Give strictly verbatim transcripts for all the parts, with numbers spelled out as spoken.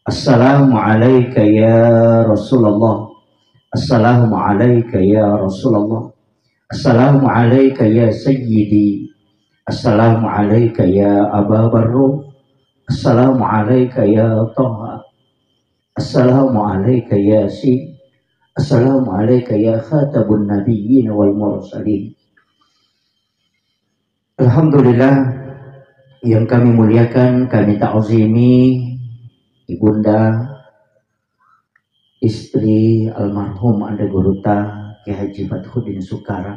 Assalamu alaika ya Rasulullah. Assalamu alaika ya Rasulullah. Assalamu alaika ya Sayyidi. Assalamu alaika ya Aba Barru. Assalamu alaika ya Taha. Assalamu alaika ya Yasin. Assalamu alaika ya Khatabun Nabiyyin wal Mursalin. Alhamdulillah, yang kami muliakan, kami ta'zimi Ibunda, istri almarhum Anda Guruta, Kiai Haji Fathuddin Sukara.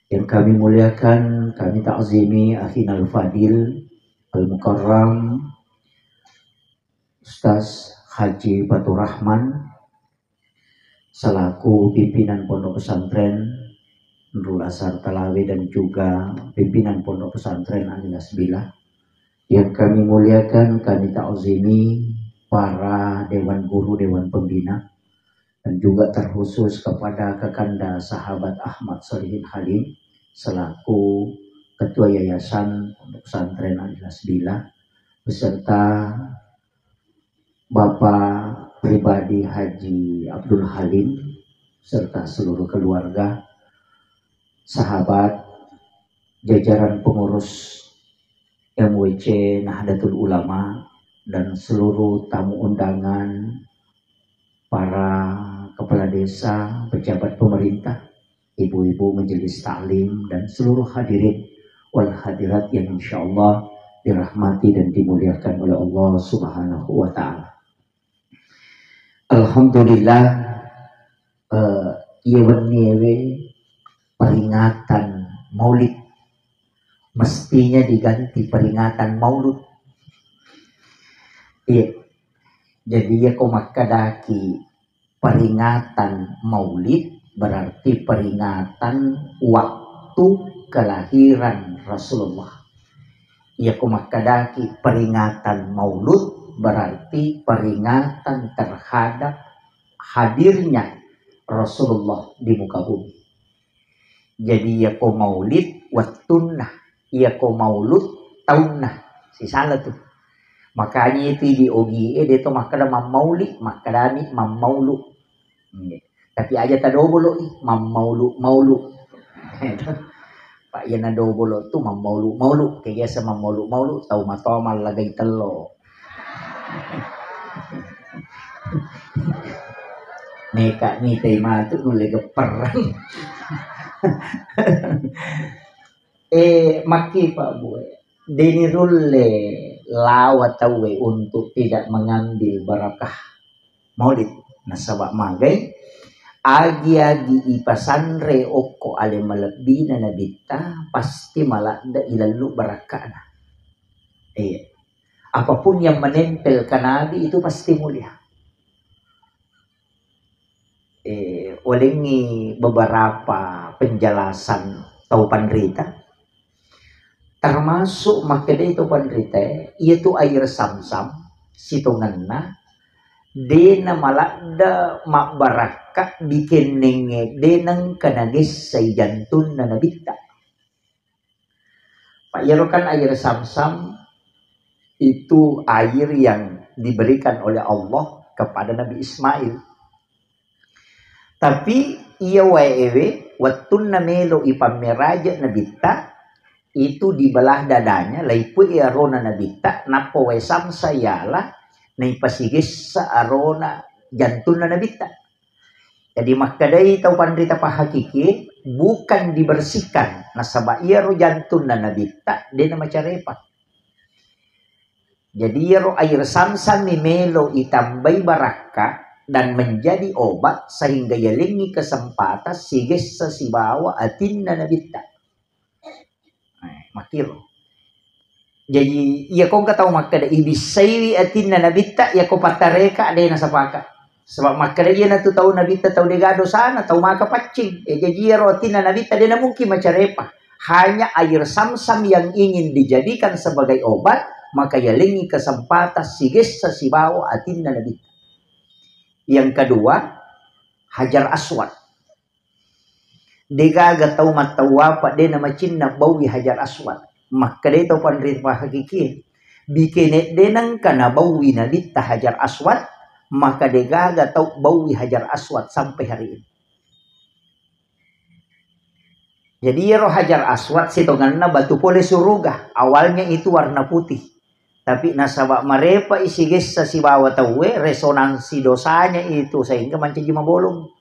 Yang kami muliakan, kami ta'zimi Akhinal Fadil, Al-Mukarram, Ustaz Haji Faturrahman, selaku pimpinan Pondok Pesantren Nurul Azhar Talawe dan juga pimpinan Pondok Pesantren Anila Sbillah. Yang kami muliakan, kami ta'zimi para dewan guru, dewan pembina, dan juga terkhusus kepada Kakanda Sahabat Ahmad Solihin Halim selaku Ketua Yayasan Pondok Pesantren Anila Sbillah, beserta Bapak pribadi Haji Abdul Halim serta seluruh keluarga, sahabat, jajaran pengurus M W C Nahdlatul Ulama, dan seluruh tamu undangan, para kepala desa, pejabat pemerintah, ibu-ibu majelis taklim, dan seluruh hadirin wal hadirat yang insyaallah dirahmati dan dimuliakan oleh Allah Subhanahu wa Ta'ala. Alhamdulillah, eh, iya wenniewe peringatan Maulid, mestinya diganti peringatan Maulud. Iya. Jadi, iya ko makkedaki peringatan Maulid, berarti peringatan waktu kelahiran Rasulullah. Iya ko makkedaki peringatan Maulud, berarti peringatan terhadap hadirnya Rasulullah di muka bumi. Jadi, iya ko Maulid wettunna, iya ko Maulud taunna. Sisala tu. Makanya itu di ogi e de to makkeda mammauli, makkedami mammaulu. Iya. Tapi aja tadobolo i, mammaulu-maulu. Pak, iya nadobolo tu mammaulu-maulu. Kebiasa mammaulu-maulu, tau matoa mallagai tello. Neka mitai matu nulle gepperang. Eh, makki Pak Bue. Deni rulle lawa tauwe untuk tidak mengambil barakah Maulid. Nasaba magai, agi-agi ipasanre okko ale malebbina Nabitta, pasti maladde ilallu barakkana. Iya. Apapun yang menempel ke Nabi itu pasti mulia. Eh, olengi beberapa penjelasan tau panrita. Termasuk makkedai tau panrita, iya tu air Zamzam sitongenna, dena maladde mabbarakka bikennengnge, dena engka nagessai jantunna Nabitta. Pak, iyaro kan air Zamzam itu air yang diberikan oleh Allah kepada Nabi Ismail. Tapi iya wae ewe, wettunna melo ipammeraje Nabitta, itu dibelah dadanya, laipui arona Nabitta, nappa wae Zamzam yala, naipasigessa arona jantunna Nabitta. Jadi makkedai tau panrita pahakiki, bukan dibersihkan, nasaba iyaro jantunna Nabitta de namacarepa. Jadi iyaro air Zamzam mi melo itambai barakka dan menjadi obat sehingga yalengngi kesempatan sigessa sibawa atinna Nabitta. Eh, makkiro. Jaji, iya ko engka tau makkeda, ibissaiwi atinna Nabitta, iya ko pattareka, de nasapaka. Sebab makkeda, iyanatu tau Nabitta, tau dega dosana, tau maka paccing. Eh, jaji, iyaro atinna Nabitta, de namungkin macarepa. Hanya air Zamzam yang ingin dijadikan sebagai obat, maka yalengngi kesempatan sigessa sibawa atinna Nabitta. Yang kedua, Hajar Aswad. Degaga tau mattawwafa de namacinna baui Hajar Aswad. Makkedai tau panrita pahakikie, Bikene de nengka nabaui Nabitta Hajar Aswad, maka degaga tau baui Hajar Aswad sampai hari ini. Jadi iyaro Hajar Aswad sitongenna batu pole suruga. Awalnya itu warna putih. Tapi nasaba marepa isi gessa sibawa tauwe, resonansi dosanya itu sehingga mancaji mabolong.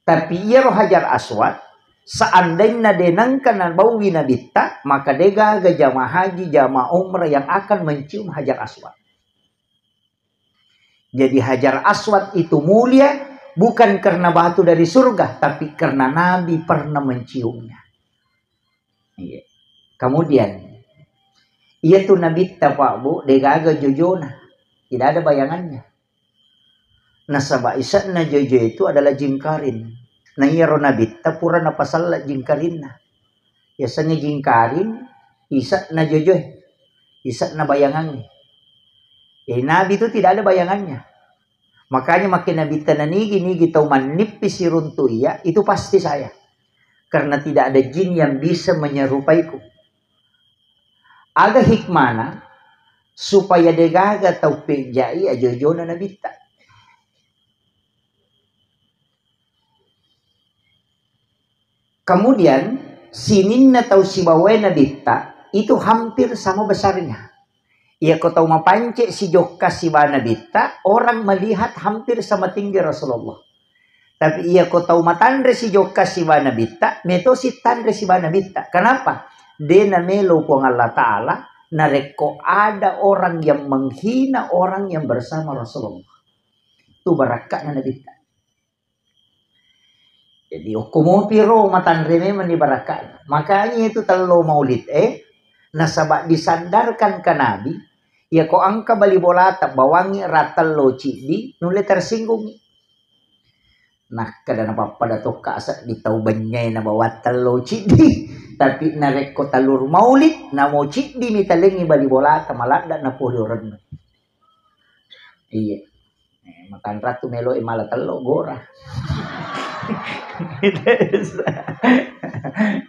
Tapi iyaro Hajar Aswad, seandainya de nengka nabaui Nabitta, maka degaga jamaah haji, jamaah umrah yang akan mencium Hajar Aswad. Jadi Hajar Aswad itu mulia bukan karena batu dari surga, tapi karena Nabi pernah menciumnya. Iya. Kemudian, iya tu Nabitta, Pak Bu, degaga jojona. Tidak ada bayangannya. Nasaba ise'na jojo itu adalah jingkaring. Na iyaro Nabitta pura napasella jingkaringna. Yasengnge jingkaring, ise'na jojoe, ise'na bayangangnge. Eh, Nabi itu tidak ada bayangannya. Makanya makin Nabitta nanigi-nigi tau mannippi siruntu iya, itu pasti saya. Karena tidak ada jin yang bisa menyerupaiku. Aga hikmana supaya degaga tau pejjai ajojona Nabitta. Kemudian sininna tau sibawae Nabitta itu hampir sama besarnya. Iya ko tau mapance sijokka siba Nabitta, orang melihat hampir sama tinggi Rasulullah. Tapi iya ko tau matanre sijokka siba Nabitta, metosi tanre siba Nabitta. Kenapa? De namelo Puang Allah Ta'ala, narekko ada orang yang menghina orang yang bersama Rasulullah. Itu barakka'na Nabitta. Jadi okko mopi ro matanre memang ni barakka'na. Makanya itu tello maulid, eh, nasaba disandarkan ke Nabi, iya ko engka bali bolata bawangi ratello ciddi, nulle tersinggungi. Nakkeda napappada tokka seddi tau banyai na bawang tello ciddi. Tapi narekko talur maulid, namo ciddi mi talengi bali bolata maladda napoli orennu. Iya. Eh, matanra tu melo e mala tello gora.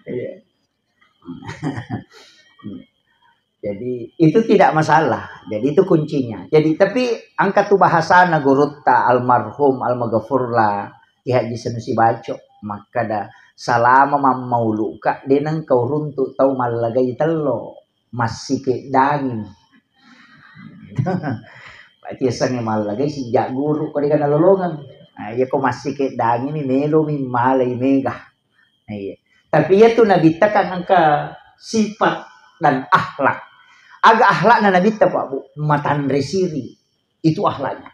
Iya. Jadi itu tidak masalah. Jadi itu kuncinya. Jadi tapi angka tu bahasana gurutta almarhum almaghfurlah Ki Haji Sanusi Baco. Makkada salama mammauluka de nengka uruntu tau mallagai tello. Massikeddangi. Berarti yasengnge mallagai sijak guru ko dega nalolongeng. Nah, iya ko massikeddangi mi melo mi malai mega. Nah, iya. Tapi iya tu Nabitta kan engka sifat dan akhlak. Aga akhlakna Nabitta, Pak Bu? Matanre siri. Itu akhlaknya.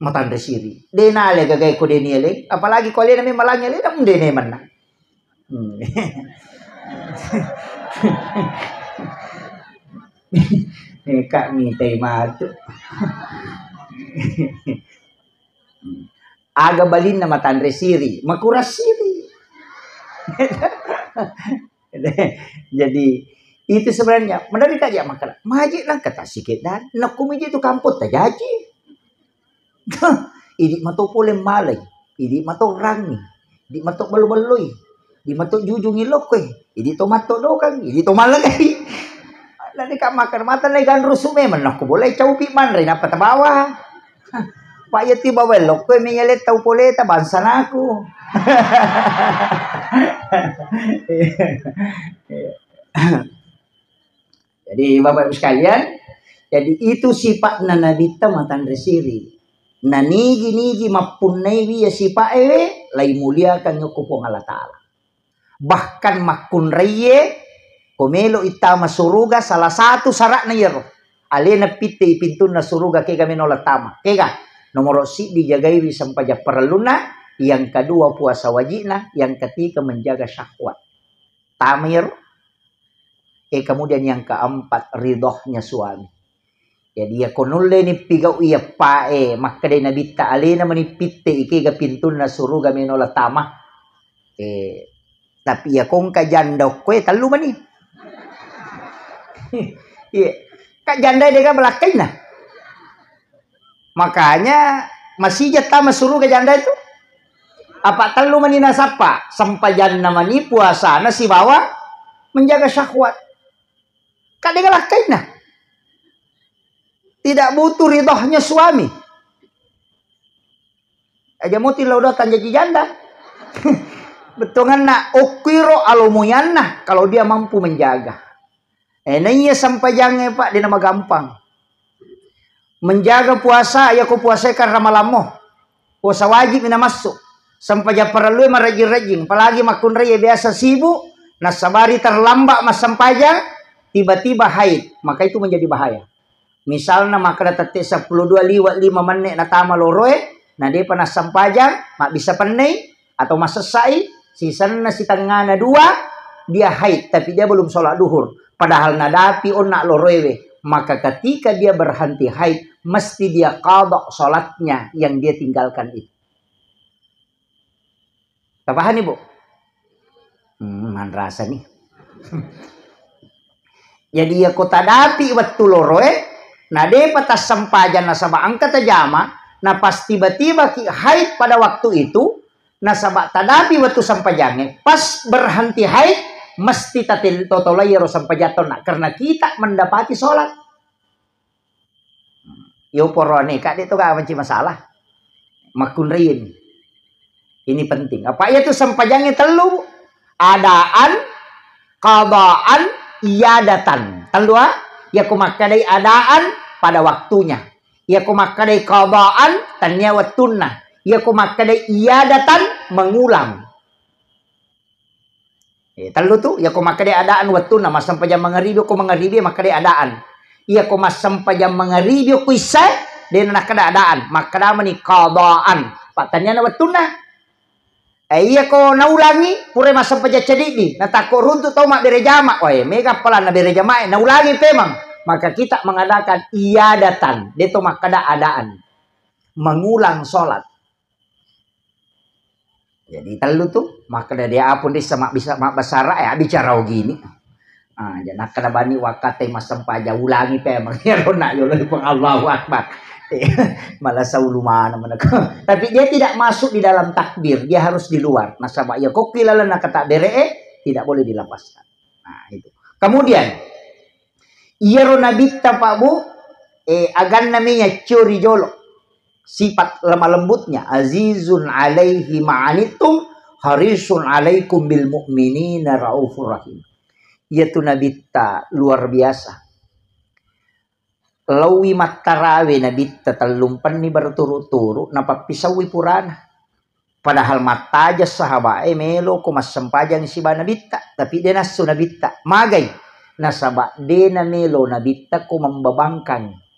Matanre siri. De nale gagai ko de nieleng, apalagi ko alena memang langi alena, de ne menna. Hmm. Eh, Kak, mitai matu. Aga balinna matanre siri, makurang siri. Jadi itu sebenarnya menarik aja makan. Maji langka tasike dan nakku miji tu kampung tajaji. Idi mato pole malai, idi mato rangi, idi mato bello-belloi, idi mato jujungi lokkoe, idi to mato dokang, idi to malagai. Lani ka makan mata nai ganrusu memang nakku boleh caupi manre napa tabawa. Pak yati bawa lokkoe meyale tau pole ta bangsa naku. Jadi Bapak Ibu sekalian, jadi itu sifatna Nabitta matanre siri. Nanigi-nigi mappunnaiwi ya sifat ewe, lai muliakan yokko Puang Allah Ta'ala. Bahkan makkunraie, ko melo ittama suruga, salah satu syaratna iyaro. Alena pitte i pintunna suruga kega meno la tama. Kega? Nomoro siddi jagaiwi sempajang parellunna, yang kedua puasa wajibna, yang ketiga menjaga syahwat. Tama iyaro. Eh, kemudian yang keempat, ridhonya suami. Jadi, iya ko nulle ni pigau iya pae, makkeda Nabitta alena mani pitte ikega pintunna suruga meno la tama. Eh, tapi iya kongka janda okkoe tellu mani. Iya. Kak janda dega belakkainna. Makanya masija tama suruga janda itu. Apa tellu mani nasappa, sempajanna mani puasana sibawa menjaga syahwat. Kan de' galakkainna. Tidak butuh ridhonya suami. Aja muti lao doang jaji janda. Bettuanna okkuiro alomoyanna kalau dia mampu menjaga. Eh, naiya sempajangnge, Pak, de' namagampang. Menjaga puasa, yako puasae kan ramalammo. Puasa wajib mi namassu. Sempajang parellue marejjing-rejjing, apalagi makkunrai biasa sibuk, nasabari terlambat massempajang, tiba-tiba haid, maka itu menjadi bahaya. Misalna makkeda tette seppulo dua liwa' lima menne' natama loroe, na de'pa nassempajang, mabbissa pennei atau masessai, sisenna sitengngana dua, dia haid, tapi dia belum sholat duhur. Padahal nadapi onna loroewe, maka ketika dia berhenti haid, mesti dia qadha sholatnya yang dia tinggalkan itu. Tapahani, Bu? Hmm, manrasa nih. Jadi, yako tadapi wettu loroe, na de'pa tassempajang nasaba engka tajama, na pas tiba-tiba ki haid pada waktu itu, nasaba tadapi wettu sempajangnge, pas berhenti haid, mesti tatel-, totolai ero sempajang tonna, karena kita mendapati sholat. Yo poroane, Kak, de' to ga manci masalah. Makkunraini. Ini penting. Apa iya tu sempajangnge tellu, Bu? Adaan, qadaan, iadatan. Tellu, ah? Yako makkedai adaan, pada waktunya. Yako makkedai qadaan, tania wettunna. Yako makkedai iadatan, mengulang. Eh, tellu tu, yako makkeda adaan wettunna, massempajang mangaribi ko mangaribi makkeda adaan. Iyako massempajang mangaribi ko issae, de' nakkeda adaan, makkeda mani qadaan. Pattanniana wettunna. Eh, iyako naulangi, pura massempajang cedidi, natakko runtu tau mabbere jama, wae, mega appalanna bere jamae, naulangi pemang. Maka kita mengadakan iadatan, de' to makkeda adaan. Mengulang sholat. Jadi tellu tu, makkeda dia apun dissa mabbisa-, mabbasara, eh, bicara ogini. Ah, jadi nakkeda bani wakkatai massempajang ulangi pemang iyaro na yolo pang Allahu Akbar. Malah saulu mana meneko. Tapi dia tidak masuk di dalam takbir, dia harus di luar. Nasaba iya kokki lalenna kata bere, eh, tidak boleh dilepaskan. Nah, itu. Kemudian, iyaro nabitta, Pak Bu, eh, aganna menya ciori jolo. Sifat lemah lembutnya, azizun alaihi ma'anittum, harisun alaikum bil mu'minina raufur rahim. Iyatu nabitta luar biasa. Laowi mattarawe nabitta tellumpenni berturut-turut, napappisaui purana. Padahal mattajeng sahabae melo ko massempajang siba nabitta, tapi de' nassu nabitta. Magai? Nasaba de' namelo nabitta ko membebankangi.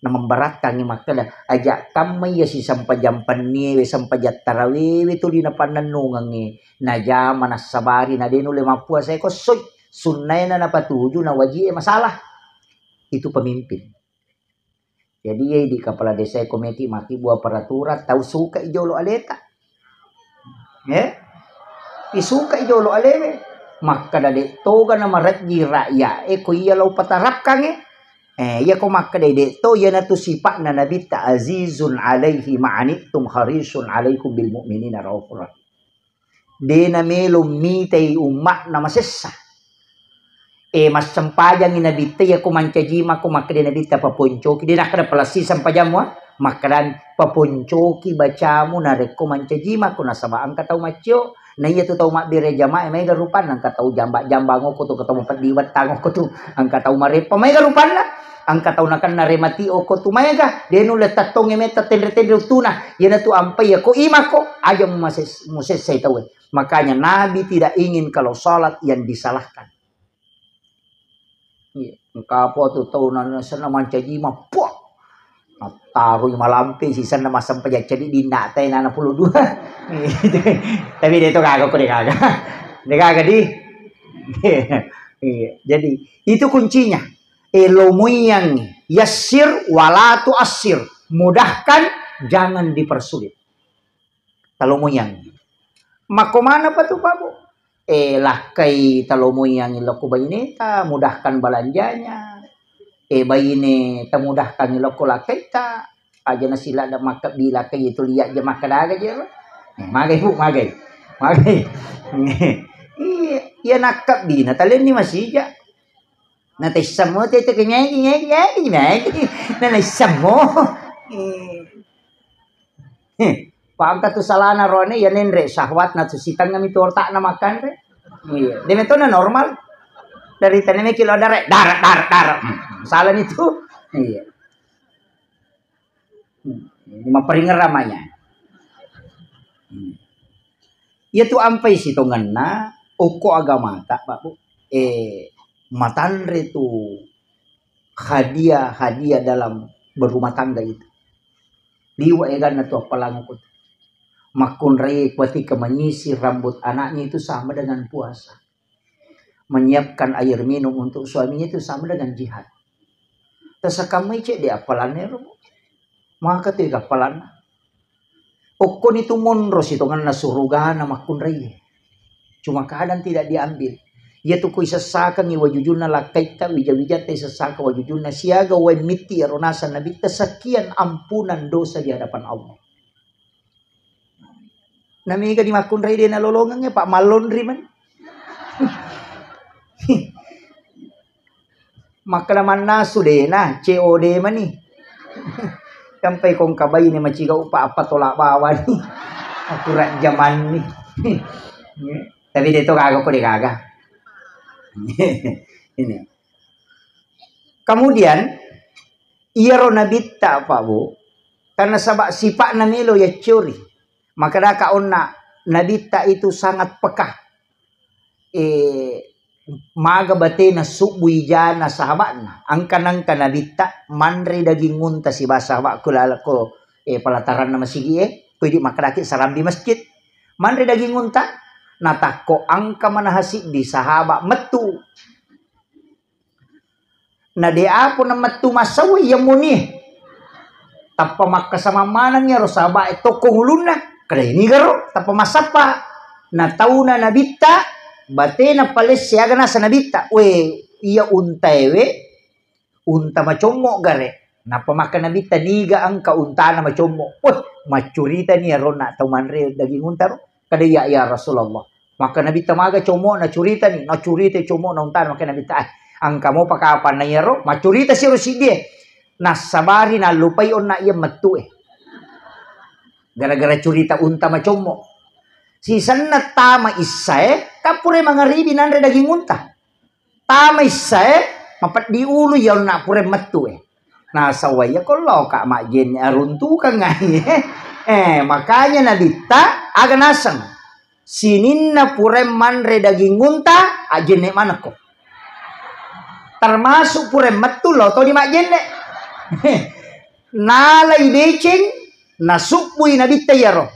Na memberatkangi makkeda, aja kamma iya sisempajang penniewe, sempajang tarawewe tuli napannennungengnge. Najama nassabari na de' nulle mappuasa ko soi. Sunnaena napatuju na wajie masalah. Itu pemimpin. Jadi, iya idi kepala desa ko meki makkibua peraturan, tau suka i jolo aleta. Eh? Isuka i jolo alewe. Makkeda de' toga na marejji rakyat e ko iya lao patarapkangnge. Eh, iya ko makkeda de' to, iyanatu sipa'na nabitta azizun alaihi ma'anittum harisun alaikum bil mu'minina raufur rahim. De' namelo mitai umma'na masessa. Eh, massempajangi nabitta, iya ko mancaji mako makkeda nabitta paponcoki. De' nakkeda palessi sempajammu, ah. Makkeda paponcoki bacamu narekko mancaji mako nasaba engka tau maccio. Na iya tu tau mabbere jamae maega rupanna, engka tau jamba-jambang okko tu, engka tau mapeddi wettang okko tu, engka tau mareppa maega rupanna. Engka tau nakenna remati okko tu maega, de' nulle tettongnge metta tenre-tenre uttuna. Iyanatu ampai iya ko imako, aja mumases-, musessai tauwe. Makanya Nabi tidak ingin kalau sholat yang disalahkan. Iya, engka apa tu tau na-, na-, senna mancaji ma, puah. Nattarui malampe sisenna massempajang ceddi dinna tai nana puluh dua. Tapi de' to gaga ko de' gaga. De' gaga di. Iya, jadi itu kuncinya. Elomoiyangngi, yassir wala tuassir, mudahkan, jangan dipersulit. Talomoiyangngi. Makko manapa tu, Pak Bu? Eh, lakkai talomoiyangngi lokko baineta, mudahkan balanjanya. Eh, baine tamudahkangngi lokko lakkaita, aja nasiladda makkebbi lakkai itu liat je makkadaga je ro. Eh, magai, Bu, magai. Magai. Iya, iya nakkebbi na talenni masija. Na tessamo te te kenyai kenyai kenyai kenyai. Na na issamo. Eh. Heh, pangka tu salana rone ya nenre syahwatna tu sitengngami tu otakna makanre. Iya, de metona normal. Dari taneme kilo dare, dar dar dar. Hmm, salah itu. Iya. Hmm, ini maperingerang manya. Hmm. Iya tu ampai sitongenna okko agamata, Pak Bu. Eh, matanre tu hadiah-hadiah dalam berumah tangga itu. Liwa eganna tu appalangngeku. Makkunrai ketika menyisir rambut anaknya itu sama dengan puasa. Menyiapkan air minum untuk suaminya itu sama dengan jihad. Tasakamai cedde appalanna ero. Maka tu ega appalanna. Okkoni tu monro sitongenna surugana makkunrai. Cuma kadang tidak diambil. Iya tu kui sessakangi wajujunna lakkaitta wija-wijatta sessaka wajujunna siaga wae mitti ero naseng nabitta sekian ampunan dosa di hadapan Allah. Namega di makkunrai de nalolongengnge, Pak, mallonri mani. Makkeda mannasu de na, C O D mani. Sampai kongka baine maciga upa apa tolak bawani. Akurat jamanni. Tapi de to gaga ko de gaga. Ini. Kemudian, iyaro nabitta, Pak Bu, karena sabak sipakna melo yaccori. Makkedaka onna nabitta itu sangat peka. Eh, maga batena subbui jana sahabatna. Angka-angka nabitta manre daging unta siba sahabatku lalako, eh, pelataranna masigi e. Ko idi makkedaki sarambi masjid. Manre daging unta, natakko angka manaha siddi sahabat mettu. Na de apo na mettu massawwa iya moni. Tappa makkasamang maneng iyaro sahabat e tokko ulunna. Kada ini garo, tappa massappa. Na tauna nabitta, batena palesse aga nasa nabitta. We, iya unta ewe, unta macommo gare. Nappa makka nabitta niga engka untana macommo. Weh, maccuritani iyaro na tau manre daging unta ro. Kada iya, ya Rasulullah. Maka Nabitta maga commo'na curitani, nacurita commo'na untana, maka Nabitta, "Eh, engka mopa kapanna iyaro?" Maccurita siro siddie. Nassabari nallupai onna iya mettu e. Gara-gara curita unta macommo. Sisenna tama issae, kappure mangaribi nanre daging unta. Tama issae, mapeddi ulu iya onna pura mettu e. Nasaba iya ko loka majjenne aruntukang ai e. Eh, makanya Nabitta aga naseng. Sininna pura manre daging unta, ajjenne manekko. Termasuk pura mettu lo to di majjenne. Nalai deceng, nasubbui Nabitta iyaro.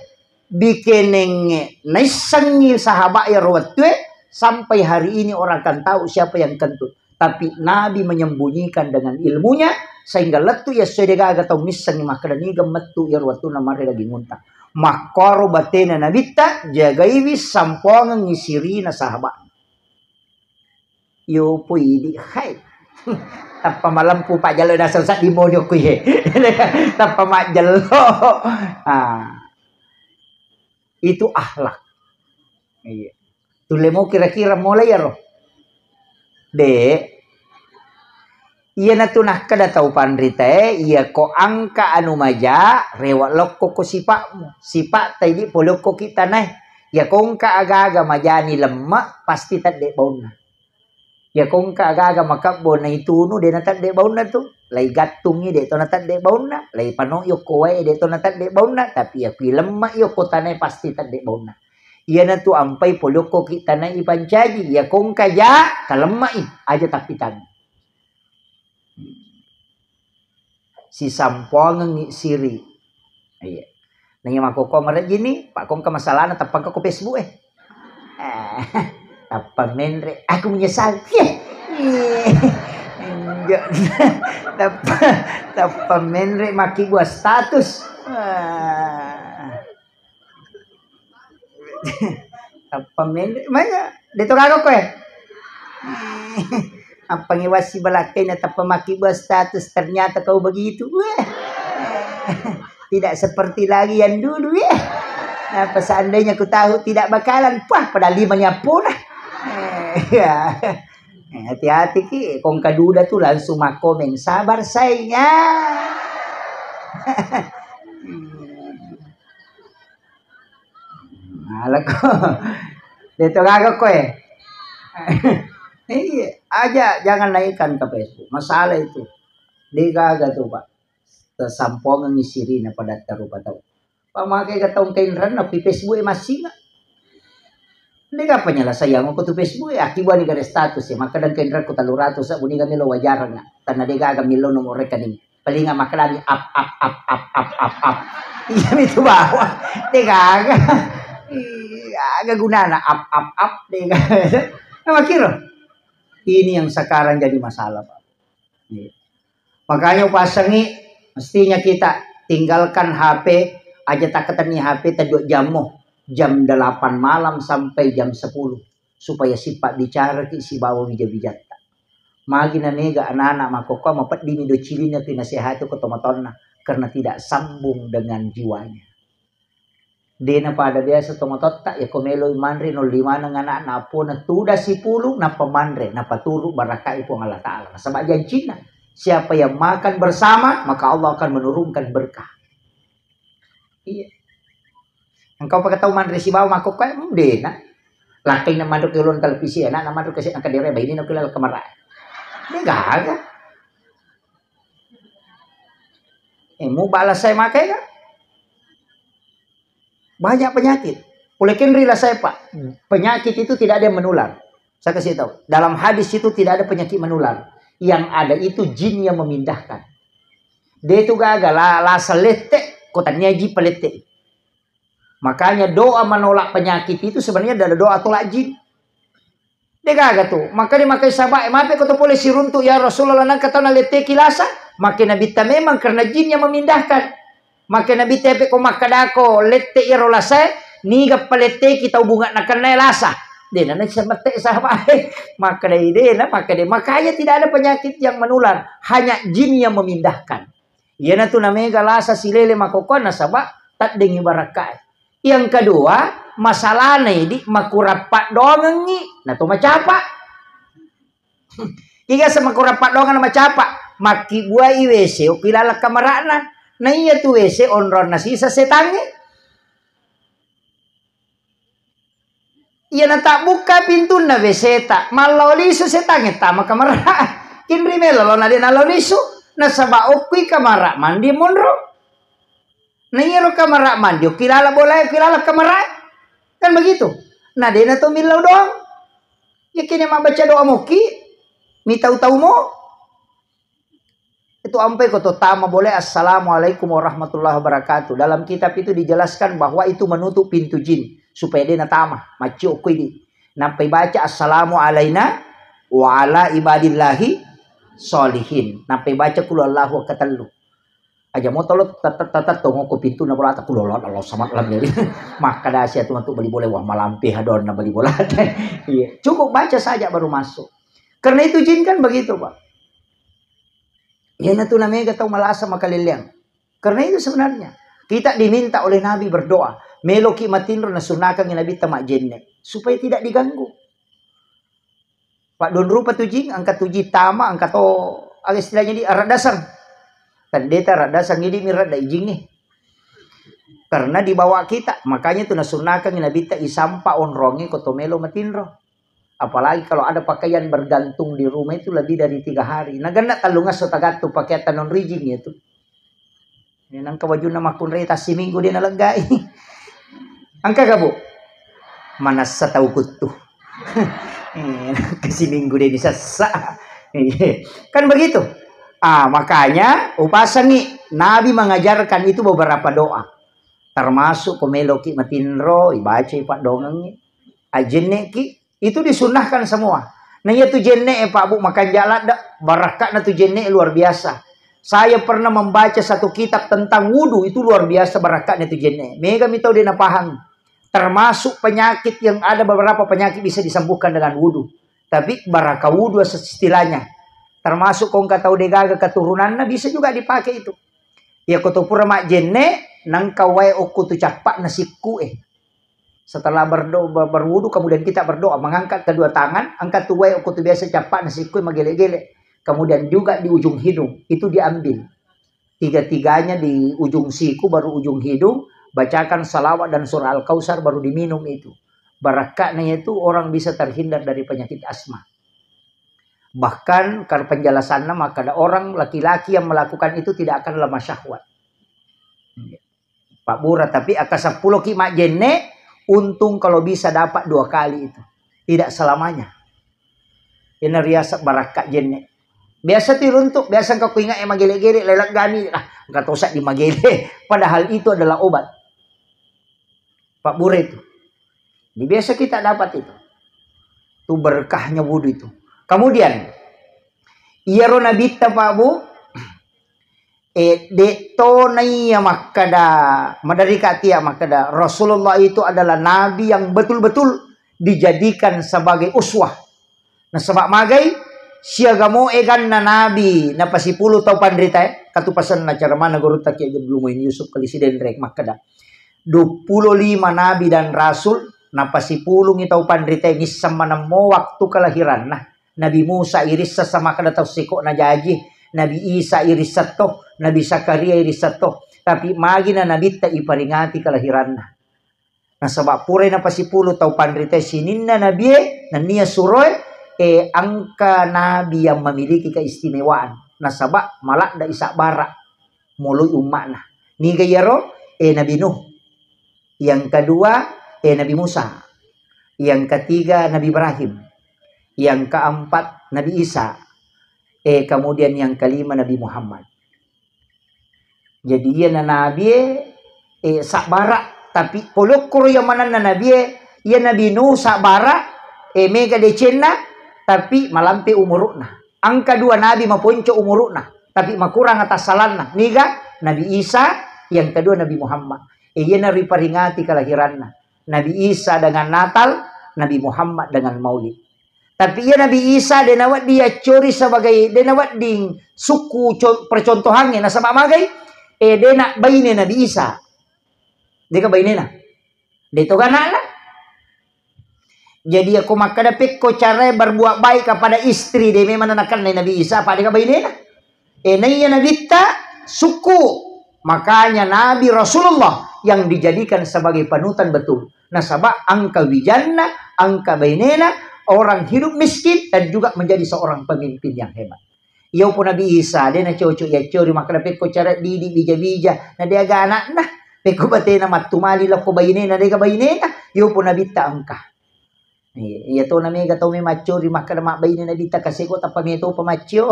Bikenengnge naissengngi sahabat iyaro wettue, sampai hari ini orang akan tahu siapa yang kentut. Tapi Nabi menyembunyikan dengan ilmunya, sehingga lettu iya sesuai degaga tau missengngi makkeda niga mettu iyaro wettunna mare daging unta. Makkoro batena Nabitta, jagaiwi sampongengngi sirina sahabat. Yo pui idi, hai. Tappa malempu pajjello dasar saddi moni okko iye. Tappa majjello. Ah. Itu akhlak. Iya. Tulle mo kira-kira mulai iyaro. De. Iyanatu nakkeda tau panritae, iya ko engka anu maja, rewe lokko ko sipa'mu. Sipa'ta idi pole okko ki tanae. Iya ko engka aga-aga majani lemme, pasti tedde baunna. Iya ko engka aga-aga makebbo naitunu, de natedde baunna tu. Lai gattungi, de to natedde baunna. Lai pano'i okko wae, de to natedde baunna. Tapi iya kui lemme i okko tanae, pasti tedde baunna. Iyanatu ampai pole okko ki tanae ipancaji. Iya ko engka ja, kalemme i, aja tappitangi. Sisampoangengngi siri. Iya. Naiya makkokko marejjini, Pak, ko engka masalahna, tappa engka ko Facebook e. Eh, tappa menre, aku menyesal. Ye. Ye. Enggak. Tappa, tappa menre makkibua status. Ah. Tappa menre, maya, de to gaga koe. Appangi wassi balakkaina tappa makkibua status, ternyata kau begitu. Weh. Tidak seperti lagi yang dulu, ya. Apa seandainya ku tahu tidak bakalan, puah, pada lima ni appona. Ya. Hati-hati ki, kong kaduda tu langsung makkomeng, "Sabar sayang." Alako. Deto gaga koe. Iya, aja jangan naikkan ke Facebook. Masalah itu. De gaga tu, Pak. Tasampongengngi sirina padatta rupa tau. Pamake ga taung kainranna pi Facebook e massinga. Dega penyelesaian ko tu Facebook e, akiba ni gare status e, makkeda kainran ko tellu ratus, sabuni ga melo wajarna. Tanna dega aga melo nomor rekening. Palinga makkedami up, up, up, up, up, up, up. Iya mi tu bawa. Dega aga. Iya, aga gunana up, up, up, dega. Nah, makiro. Ini yang sekarang jadi masalah, Pak. Iya. Makanya upasengi, mestinya kita tinggalkan H P, aja takkatenni H P tedua jammu, jam delapan malam sampai jam sepuluh, supaya sipabbicaraki sibawa wija-wijatta. Magi na mega anak-anak makkokkoe mapeddimi do cilinna tu nasehati ko tomatoanna, karena tidak sambung dengan jiwanya. Dena pada biasa tomatoatta, yako meloi manre nolli maneng anakna, apona tuda sipulung, nappa manre, nappa turu barakkai Puang Allah Ta'ala. Nasaba jancinna, siapa yang makan bersama, maka Allah akan menurunkan berkah. Iya. Engkau pakai tahu manre sibawa makkokkoe, hmm, dena. Lakkaina manre ke ulun televisi, anakna manre ke sena kadere, bainina ke laleng kamara. Ini gaga. Eh, mu balas saya makai kan? Banyak penyakit. Pole kenri lah saya, Pak. Penyakit itu tidak ada yang menular. Saya kasih tahu. Dalam hadis itu tidak ada penyakit menular. Yang ada itu jin yang memindahkan. Dia itu gagal, la, la selete, kotanya ji pelete. Makanya doa menolak penyakit itu sebenarnya adalah doa tolak jin. Degaga tu, maka dimakai sahabat, eh, mape ko to pole siruntu, ya Rasulullah, nangka tau naletteki lasa? Make Nabitta memang karena jin yang memindahkan. Make Nabitta epe ko makkadako lette iyaro lasae, niga paletteki tau bunga nakennae lasa. Dena na semette sahabat, makkadai dena, makkadai. Makanya tidak ada penyakit yang menular, hanya jin yang memindahkan. Iyanatu namega lasa silele makkokkoe nasaba taddengi barakkae. Yang kedua, masalahna idi makurang paddoangengngi, nato macapa. Iga semakurang paddoangenna macapa, makkibuai W C okki laleng kamara'na. Na iya tu W C onronna sisa setangnge. Iya natabbukka pintunna W C ta, mallao lisu setangnge tama kamara. Kinri melo lo na de nalao lisu, nasaba okkui kamara mandi monro. Na iyaro kamara mandi, okki lala bolae, okki lala kamarae. Kan begitu. Na dena to millau doang. Yakini mabbaca doa moki, mitau-tau mo. Itu ampai ko to tama boleh, "Assalamualaikum warahmatullahi wabarakatuh." Dalam kitab itu dijelaskan bahwa itu menutup pintu jin supaya dena tama, maccio okkui di. Nappai baca, "Assalamu alaina wa ala ibadillahi sholihin." Nappai baca, "Qul huwallahu" ketellu. Aja mo tolo tet-, tet-, tet-, tongoko pintu na bolata, "Qul huwallahu, Allahu samad, lam yalid." Makkadasi atu matu bali bola, wah, malampe hadonna bali bola. Iya, cukup baca saja baru masuk. Karena itu jin kan begitu, Pak. Iyanatu namega tau malasa makaleleang. Karena itu sebenarnya kita diminta oleh Nabi berdoa. Meloki matinro, nasunnakangi Nabitta majjenne supaya tidak diganggu. Padduanrupa tu jing, engka tu jing tama, engka to, aga istilahnya di, aradasang. Kan deta aradasang, idi mi radda ijingnge. Karena dibawa kita, makanya tu nasunnakangi Nabitta isampa onrongnge ko to melo matinro. Apalagi kalau ada pakaian bergantung di rumah itu lebih dari tiga hari. Naganna tellungesso tagattu pakaiatta non rijing ya tu. Ini nangka wajunna makkunrai tassiminggu de naleggai. Engka ga, Bu? Manassa tau kuttu. Eh, nangka siminggu de nisessa. Iya. Kan begitu. Ah, makanya upasangi Nabi mengajarkan itu beberapa doa. Termasuk ko meloki matinro, ibacai paddoangengnge. Ajenneki, itu disunnahkan semua. Nah, iya tu jenne, eh, Pak Bu, makanja ladde, barakka'na tu jenne luar biasa. Saya pernah membaca satu kitab tentang wudu, itu luar biasa barakka'na tu jenne. Mega mi tau de napahang. Termasuk penyakit yang ada, beberapa penyakit bisa disembuhkan dengan wudu. Tapi baraka wudu istilahnya. Termasuk kongka tau degaga keturunanna bisa juga dipakai itu. Iya ko to pura majjenne, nangka wae okko tu cappa'na sikku e. Setelah berdo-, ber-, berwudu, kemudian kita berdoa, mengangkat kedua tangan, angkat tu wae ko tu biasa cappa'na sikku magele-gele. Kemudian juga di ujung hidung, itu diambil. Tiga-tiganya di ujung siku, baru ujung hidung, bacakan salawat dan surah Al-Kautsar, baru diminum itu. Barakka'na itu orang bisa terhindar dari penyakit asma. Bahkan, kar-, penjelasannya, maka ada orang laki-laki yang melakukan itu tidak akan lemah syahwat. Pabbura, tapi akka seppulo ki majjenne, untung kalau bisa dapat dua kali itu. Tidak selamanya. Ini riasa barakka jenne. Biasa tu runtuk, biasa engka kuingat yang magele-gele, lelak gani, ah, engka tosa di magele. Padahal itu adalah obat. Pabbura itu. Jadi biasa kita dapat itu. Itu berkahnya wudu itu. Kemudian, iyaro nabitta, Pak Bu, eh, de' to naiya makkada, maderri ka tia makkada, Rasulullah itu adalah nabi yang betul-betul dijadikan sebagai uswah. Nasaba magai, siaga mo eganna nabi napasipulu tau panritae, katupasenna cara mana gurutta Kiai Haji Abdul Muin Yusuf Kali Sidenreng makkada, duappulo lima nabi dan rasul, napasipulungi tau panritae, nisseng manemmo waktu kelahiranna. Nabi Musa irisseng sama kada tau seko najaji, Nabi Isa irisseng to, Nabi Zakaria irisseng to, tapi magi na nabitta iparingati kelahiranna. Nasaba purai napasipulu tau panritae sininna nabie, nennia suroe, eh, engka nabi yang memiliki keistimewaan. Nasaba maladda isabbara moloi umma'na. Niga iyaro? Eh, Nabi Nuh. Yang kedua, eh, Nabi Musa. Yang ketiga, Nabi Ibrahim. Yang keempat, Nabi Isa. Eh, kemudian yang kelima, Nabi Muhammad. Jadi, iyana nabie, eh, sabbara, tapi polokkoro iya manenna nabie, iya Nabi Nuh sabbara, eh, mega decenna, tapi malampe umuru'na. Engka dua nabi maponco umuru'na, tapi makurang atassalanna. Niga? Nabi Isa, yang kedua Nabi Muhammad. Eh, iyana riparingati kelahiranna. Nabi Isa dengan Natal, Nabi Muhammad dengan Maulid. Tapi iya Nabi Isa de nawedding yaccori sebagai, de nawedding sukku co-, percontohangnge, nasaba magai, eh, de na baine Nabi Isa. Deka bainena. De toga anakna. Jadi, ako makkada pekko carae berbuat baik kepada istri, de memang nakennai Nabi Isa, apa deka bainena. Eh, naiya nabitta sukku. Makanya Nabi Rasulullah yang dijadikan sebagai panutan betul. Nasaba engka wijanna, engka bainena, orang hidup miskin dan juga menjadi seorang pemimpin yang hebat. Iyo po Nabi Isa, de na cocok yaccori makkada pekko cara didi bija-bija, na de aga anakna. Pekko batena mattumali lokko bainena, de ga bainena. Iyo po nabitta engka. Iya, iya to na mega tau me maccori makkada mabbaine nabitta kaseko tappa me topa maccio.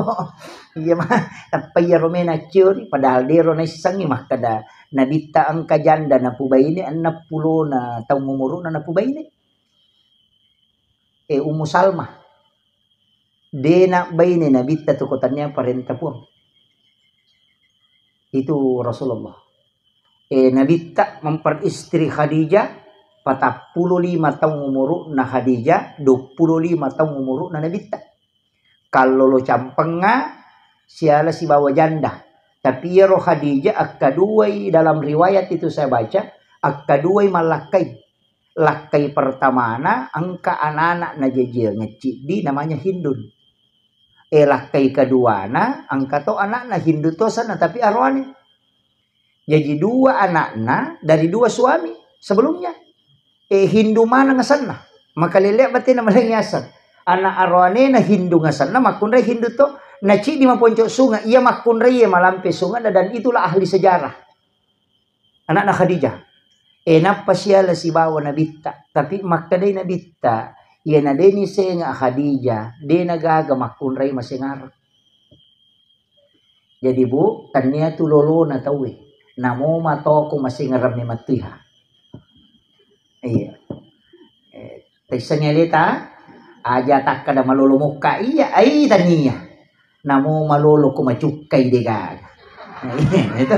Iya ma, tappa iyaro me naccori, padahal dero naissengngi makkada nabitta engka janda napubaine, enneng pulona taung umuru'na napubaine. Eh, Ummu Salmah. De nabbaine nabitta tu ko tania parenta Puang. Itu Rasulullah. Eh, nabitta memperistri Khadijah, patappulo lima taung umuru'na Khadijah, duappulo lima taung umuru'na nabitta. Kallolo campengnga siala sibawa janda. Tapi iyaro Khadijah akkaduai dalam riwayat itu saya baca, akkaduai mallakkai. Lakkai pertamana engka anana najajiang ciddi namanya Hindun. Eh, lakkai keduana engka to anakna Hindu to sana tapi aroane. Jadi dua anakna dari dua suami sebelumnya. Eh, Hindu maneng asenna. Makalele batena malengi aseng. Anak aroanena Hindu ngasenna makkunrai Hindu to. Nacidi maponco sunga, iya makkunrai iya malampe sunga dan itulah ahli sejarah. Anakna Khadijah. Eh, nappa siala sibawa nabitta. Tapi makkedai nabitta, iya na deni senga Khadijah, dena gaga makkunrai masengareng. Jadi, Bu, tania tu lolona tauwe. Namo matoko masengerang memattuiha. Iya. Eh, taissengi aleta, aja takkada malolo mokka iya, ai tania. Namo malolo ko macukkai de gaga. Itu.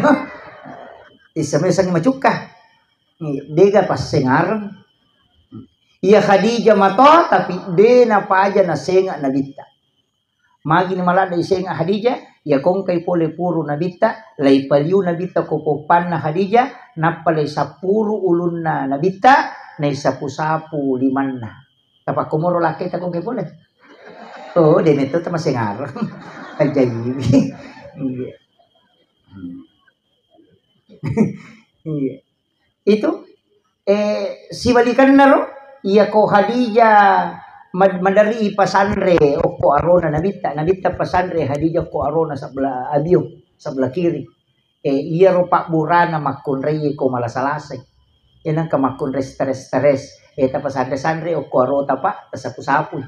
Isseng-, isseng macukka. Iya, dega passengareng. Iya Khadijah mato, tapi de napaja nasenga nabitta. Magini maladde isenga Khadijah, iya kongkai pole puru nabitta, lai paliu nabitta ko poppanna Khadijah, nappa lai sappuru ulunna nabitta, Naisapu-sapu limanna. Tapakkomoro lakkai takongke pole. Oh, de' metto tamaseng areng. Ajaibi. Iya. Hmm. Iya. Itu, eh, sibalikanna ro, iya ko Khadijah mad-, madari pasanre okko arona Nabitta, Nabitta pasanre Khadijah okko arona sebelah abio, sebelah kiri. Eh, iyaro pabburana makkunrai ko malasa-lasai. Eh, nengka makkunrai stres-stres. Eh, tapasanre-sanre okko arota, Pak, tasapu-sapui.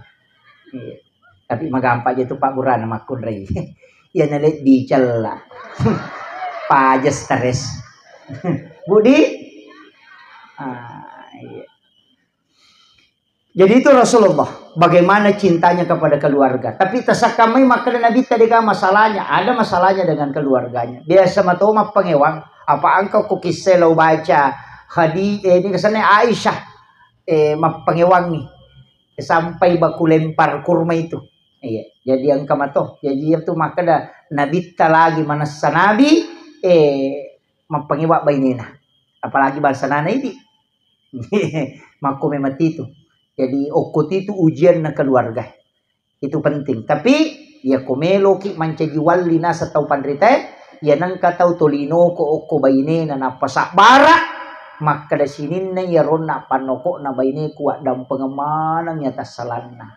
Eh, tapi magampang aja tu pabburana makkunrai. Iya nale dicella. Paja stres. Budi? Ah, iya. Jadi itu Rasulullah, bagaimana cintanya kepada keluarga. Tapi tasakkamai makkeda Nabi tadi kan masalahnya, ada masalahnya dengan keluarganya. Biasa mato mappangewang, apa engkau ku kisah lo baca Khadi-, eh, ini kesannya Aisyah, eh, mappangewangi sampai baku lempar kurma itu. Iya, jadi engka mato. Jadi itu makkeda Nabitta lagi manessa Nabi, eh, mappangewa bainena. Apalagi bangsa nana idi. Makko memang titu. Jadi okko titu ujian na keluarga. Itu penting. Tapi iya ko meloki mancaji walli naseng tau panritae, iya nengka tau tolinoko okko bainena nappa sabbara, makkeda sininna iya ronna pannokokna baineku waddampengeng maneng iya tassalanna.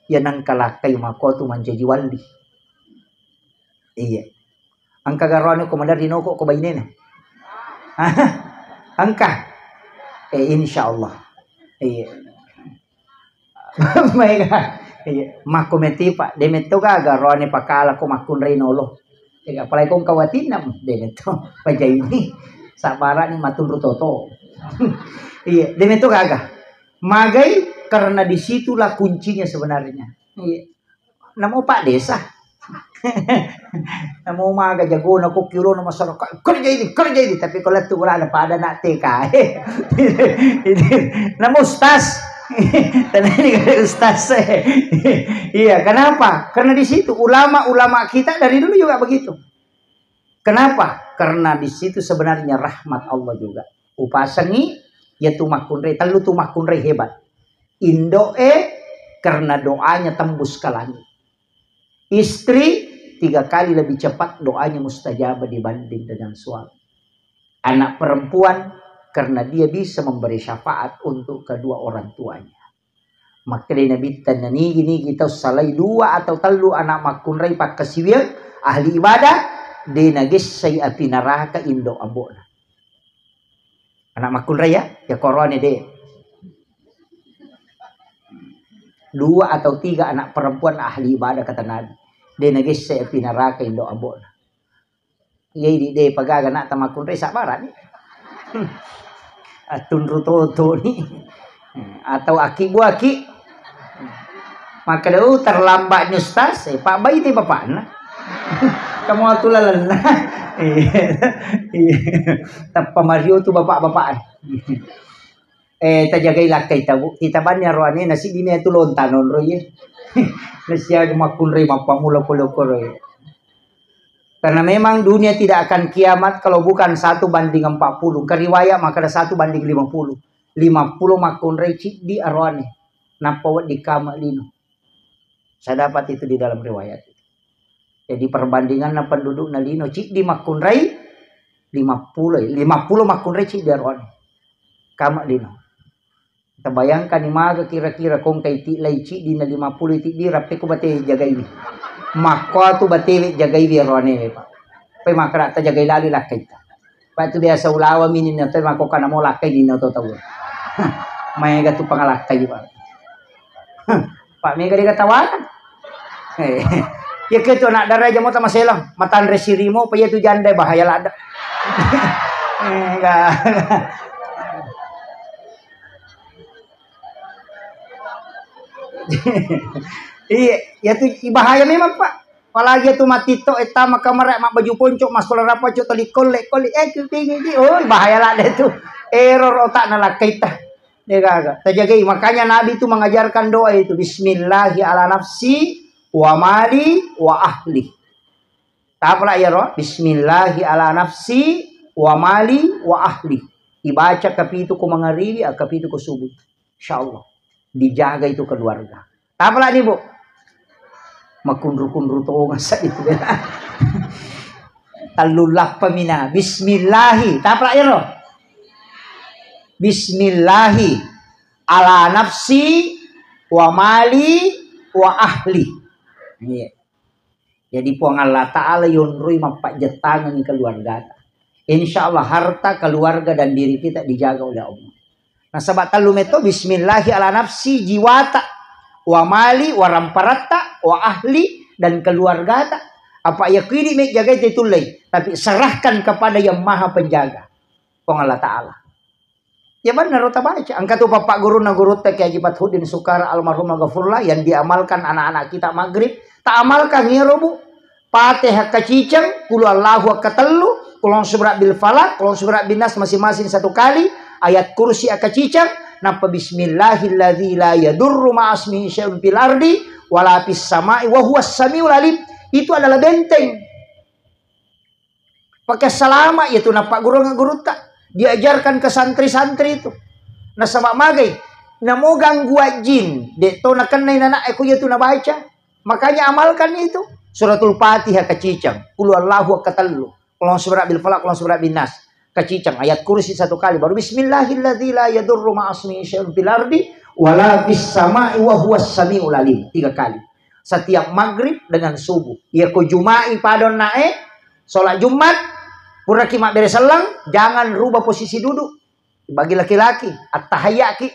Iya nengka lakkai makko tu mancaji walli. Iya. Engka garoane ko maderri noko ko bainena? Engka? Eh, insya Allah. Iya. Maega. Iya. Makko meti, Pak. De metto gaga roane pakala ko makkunrai nolo. Iya, apalagi ko engka watinna, de metto. Pajaini. Sabarani matunru toto. Iya, de metto gaga. Magai karena disitulah kuncinya sebenarnya. Iya. Namo Pak Desa. Namo maga jagona ko kiolono masyarakat, "Kerja ini, kerja ini." Tapi kalau tu ulana pada nak T K. Ini, namo Ustaz. Tadi ini ada Ustaz. Iya, kenapa? Karena di situ ulama-ulama kita dari dulu juga begitu. Kenapa? Karena di situ sebenarnya rahmat Allah juga. Upasengi, ya tu makkunrai, tellu tu makkunrai hebat. Indo'e, karena doanya tembus ke langit. Istri, tiga kali lebih cepat doanya mustajabah dibanding dengan suami. Anak perempuan, karena dia bisa memberi syafaat untuk kedua orang tuanya. Makkedai Nabitta, nanigi-nigi tau salai dua atau tellu anak makkunrai pakkasiwiang, ahli ibadah, de nagessai api neraka indo ambo'na. Anak makkunrai ya, ya korone de. Dua atau tiga anak perempuan ahli ibadah kata Nabi. De nagessai api neraka indo ambo'na. Iya, idi de pagaga nak tamakkunrai sabbarani. Attunru totoni. Atau aki buaki. Makkeda, "Oh, terlambat ni Ustaz." Eh, Pak Bai ni bapakna. Kamu atu lalenna. Iya. Iya. Tappa Mario tu bapak-bapak. Eh, tajagai lakkai tabu. Kita banni aroane nasi dini tu lontanon roye. Nasiaga makkunrai mappamula pole okoro. Karena memang dunia tidak akan kiamat kalau bukan satu banding empat puluh. Ke riwayat makkeda satu banding lima puluh. Lima puluh makkunrai ciddi aroane. Nappa wedding kama lino. Saya dapat itu di dalam riwayat. Jadi perbandinganna pendudukna lino ciddi makkunrai lima puluh, lima puluh makkunrai ciddi aroane. Kama lino. Tabayangkani maga kira-kira kongkai ti lai ciddi na lima puluh ciddi rappe ko bate jagaiwi. Makko tu batewe jagaiwi aroane, Pak. Pe makkeda tajagai lali lakkaita. Pak tu biasa ulawa mini na te makko kana mo lakkai di na to tau. Maega tu pangalakkai, Pak. Pak mega de katawana. Eh, iya ke tu anak dara aja mo tamaselang, matanre sirimo, pa iya tu janda bahaya ladde. Enggak. Iya, ya tu bahaya memang, Pak. Apalagi ya tu matito, eh, tama kamar, mak baju ponco, masola rapaco, toli kolle, kolle, eh, kuping ini, oh, bahaya lah deh tu. Error otak na lakkaita. Deh gaga. Tajagai. Makanya Nabi itu mengajarkan doa itu, "Bismillahi ala nafsi wa mali wa ahli." Tapala ya roh, "Bismillahi ala nafsi wa mali wa ahli." Ibaca kapitu ko mangaribi, akapitu ko subuh. Insyaallah. Dijaga itu keluarga. Tapalani, Bu. Makunru-kunru tonga sa itu bela. Tallu lappa mina. Bismillahi. Tapala ero. Bismillahi. Ala nafsi wa mali wa ahli. Iya. Jadi Puang Allah Ta'ala yonroi mappajjettangengi keluargata. Insya Allah harta, keluarga, dan diri kita dijaga oleh Allah. Nasaba tellu metto, bismillahi ala nafsi, jiwata, wa mali, wa ramparatta, wa ahli, dan keluargata. Apa iya kuidi me jagai te tullei, tapi serahkan kepada yang maha penjaga, Puang Allah Ta'ala. Ya bener, tabaca. Engka tu pappagurunna gurutta Kiai Haji Fathuddin Sukara almarhum Ghafurullah yang diamalkan anak-anak kita maghrib. Tak amalkan ya, Bu. Fatihah kaciceng, kulu Allahu akka tellu, kulon subra bil falak, kulon subra bin nas masing-masing satu kali, ayat kursi akka ciceng, napa bismillahilladzi la yadurru ma'asmihi syai'un fil ardi wala fis sama'i wa huwas samiul alim. Itu adalah benteng. Pakai salama ya tu nappagurunna gurutta. Diajarkan ke santri-santri itu. Nasaba magai, namo gangguan jin, dek to nakennai nanak eko ya tu nabaca. Makanya amalkan itu. Suratul Fatihah kaciceng, kulu Allahu akka tellu, kulon subra bil falak, kulon subra bin nas. Kaciceng, ayat kursi satu kali, baru bismillahilladzi la yadurru ma'asmihi syai'un fil ardi wala fis sama'i wa huwas samiul alim. Tiga kali. Setiap maghrib dengan subuh. Ya ko Juma'i padon nae, sholat Jumat, puraki mabbere selleng, jangan rubah posisi duduk. Bagi laki-laki, attahayyaki,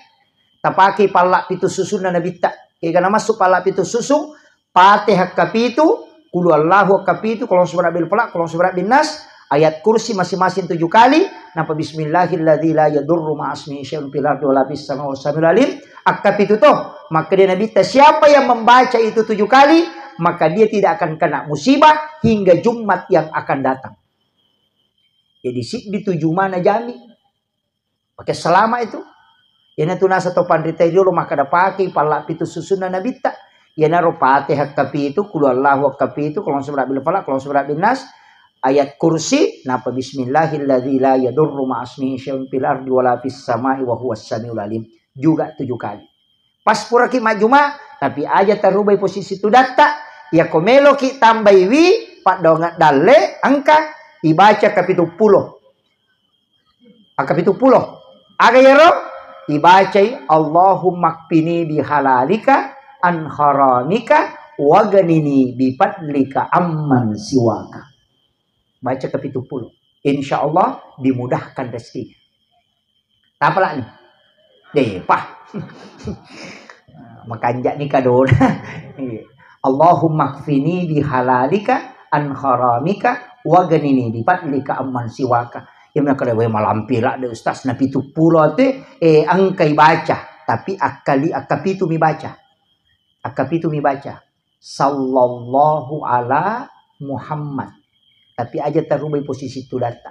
tapake palla pitu susunna Nabitta. Kega namassu palla pitu susung, Fatihah kapitu, kulu Allahu kapitu, kulon subra bil falak, kulon subra bin nas, ayat kursi masing-masing tujuh kali, napa bismillahilladzi la yadurru ma'asmihi syai'un fil ardi wala fis sama'i wa huwas samiul alim. Akkapitu to, maka dia Nabitta, siapa yang membaca itu tujuh kali, maka dia tidak akan kena musibah hingga Jumat yang akan datang. Jadi siddi tujuh mana jami. Pakai selama itu. Iyanatu nasa to panrita riolo makkeda pakei palla pitu susunna Nabitta. Iyanaro Fatihah kapitu, kulu Allahu kapitu, kulon subra bil falak, kulon subra bin nas, ayat kursi, napa bismillahilladzi la yadurru ma'asmihi syai'un fil ardi wala fis sama'i wa huwas samiul alim. Juga tujuh kali. Pas puraki majjuma, tapi aja tarubai posisi tudatta, yako meloki tambaiwi paddoangeng dalle, engka ibaca kapitu pulo. Akkapitu pulo. Aga yaro? Ibacai, Allahumma kfini bihalalika an haramika waganini bifadlika amman siwaka. Baca kapitu pulo. Insya Allah dimudahkan rezekinya. Tapalani? Depa. Makanja ni kadona. Iya. Allahumma kfini bihalalika an haramika waganini bifadlika amman siwaka. Ya, maka lewe malampe ladde, Ustaz, na pitu pulo ate, eh, engkai baca, tapi akkali, akkapitu mi baca. Akkapitu mi baca. Sallallahu ala Muhammad. Tapi aja tarubai posisi tudatta.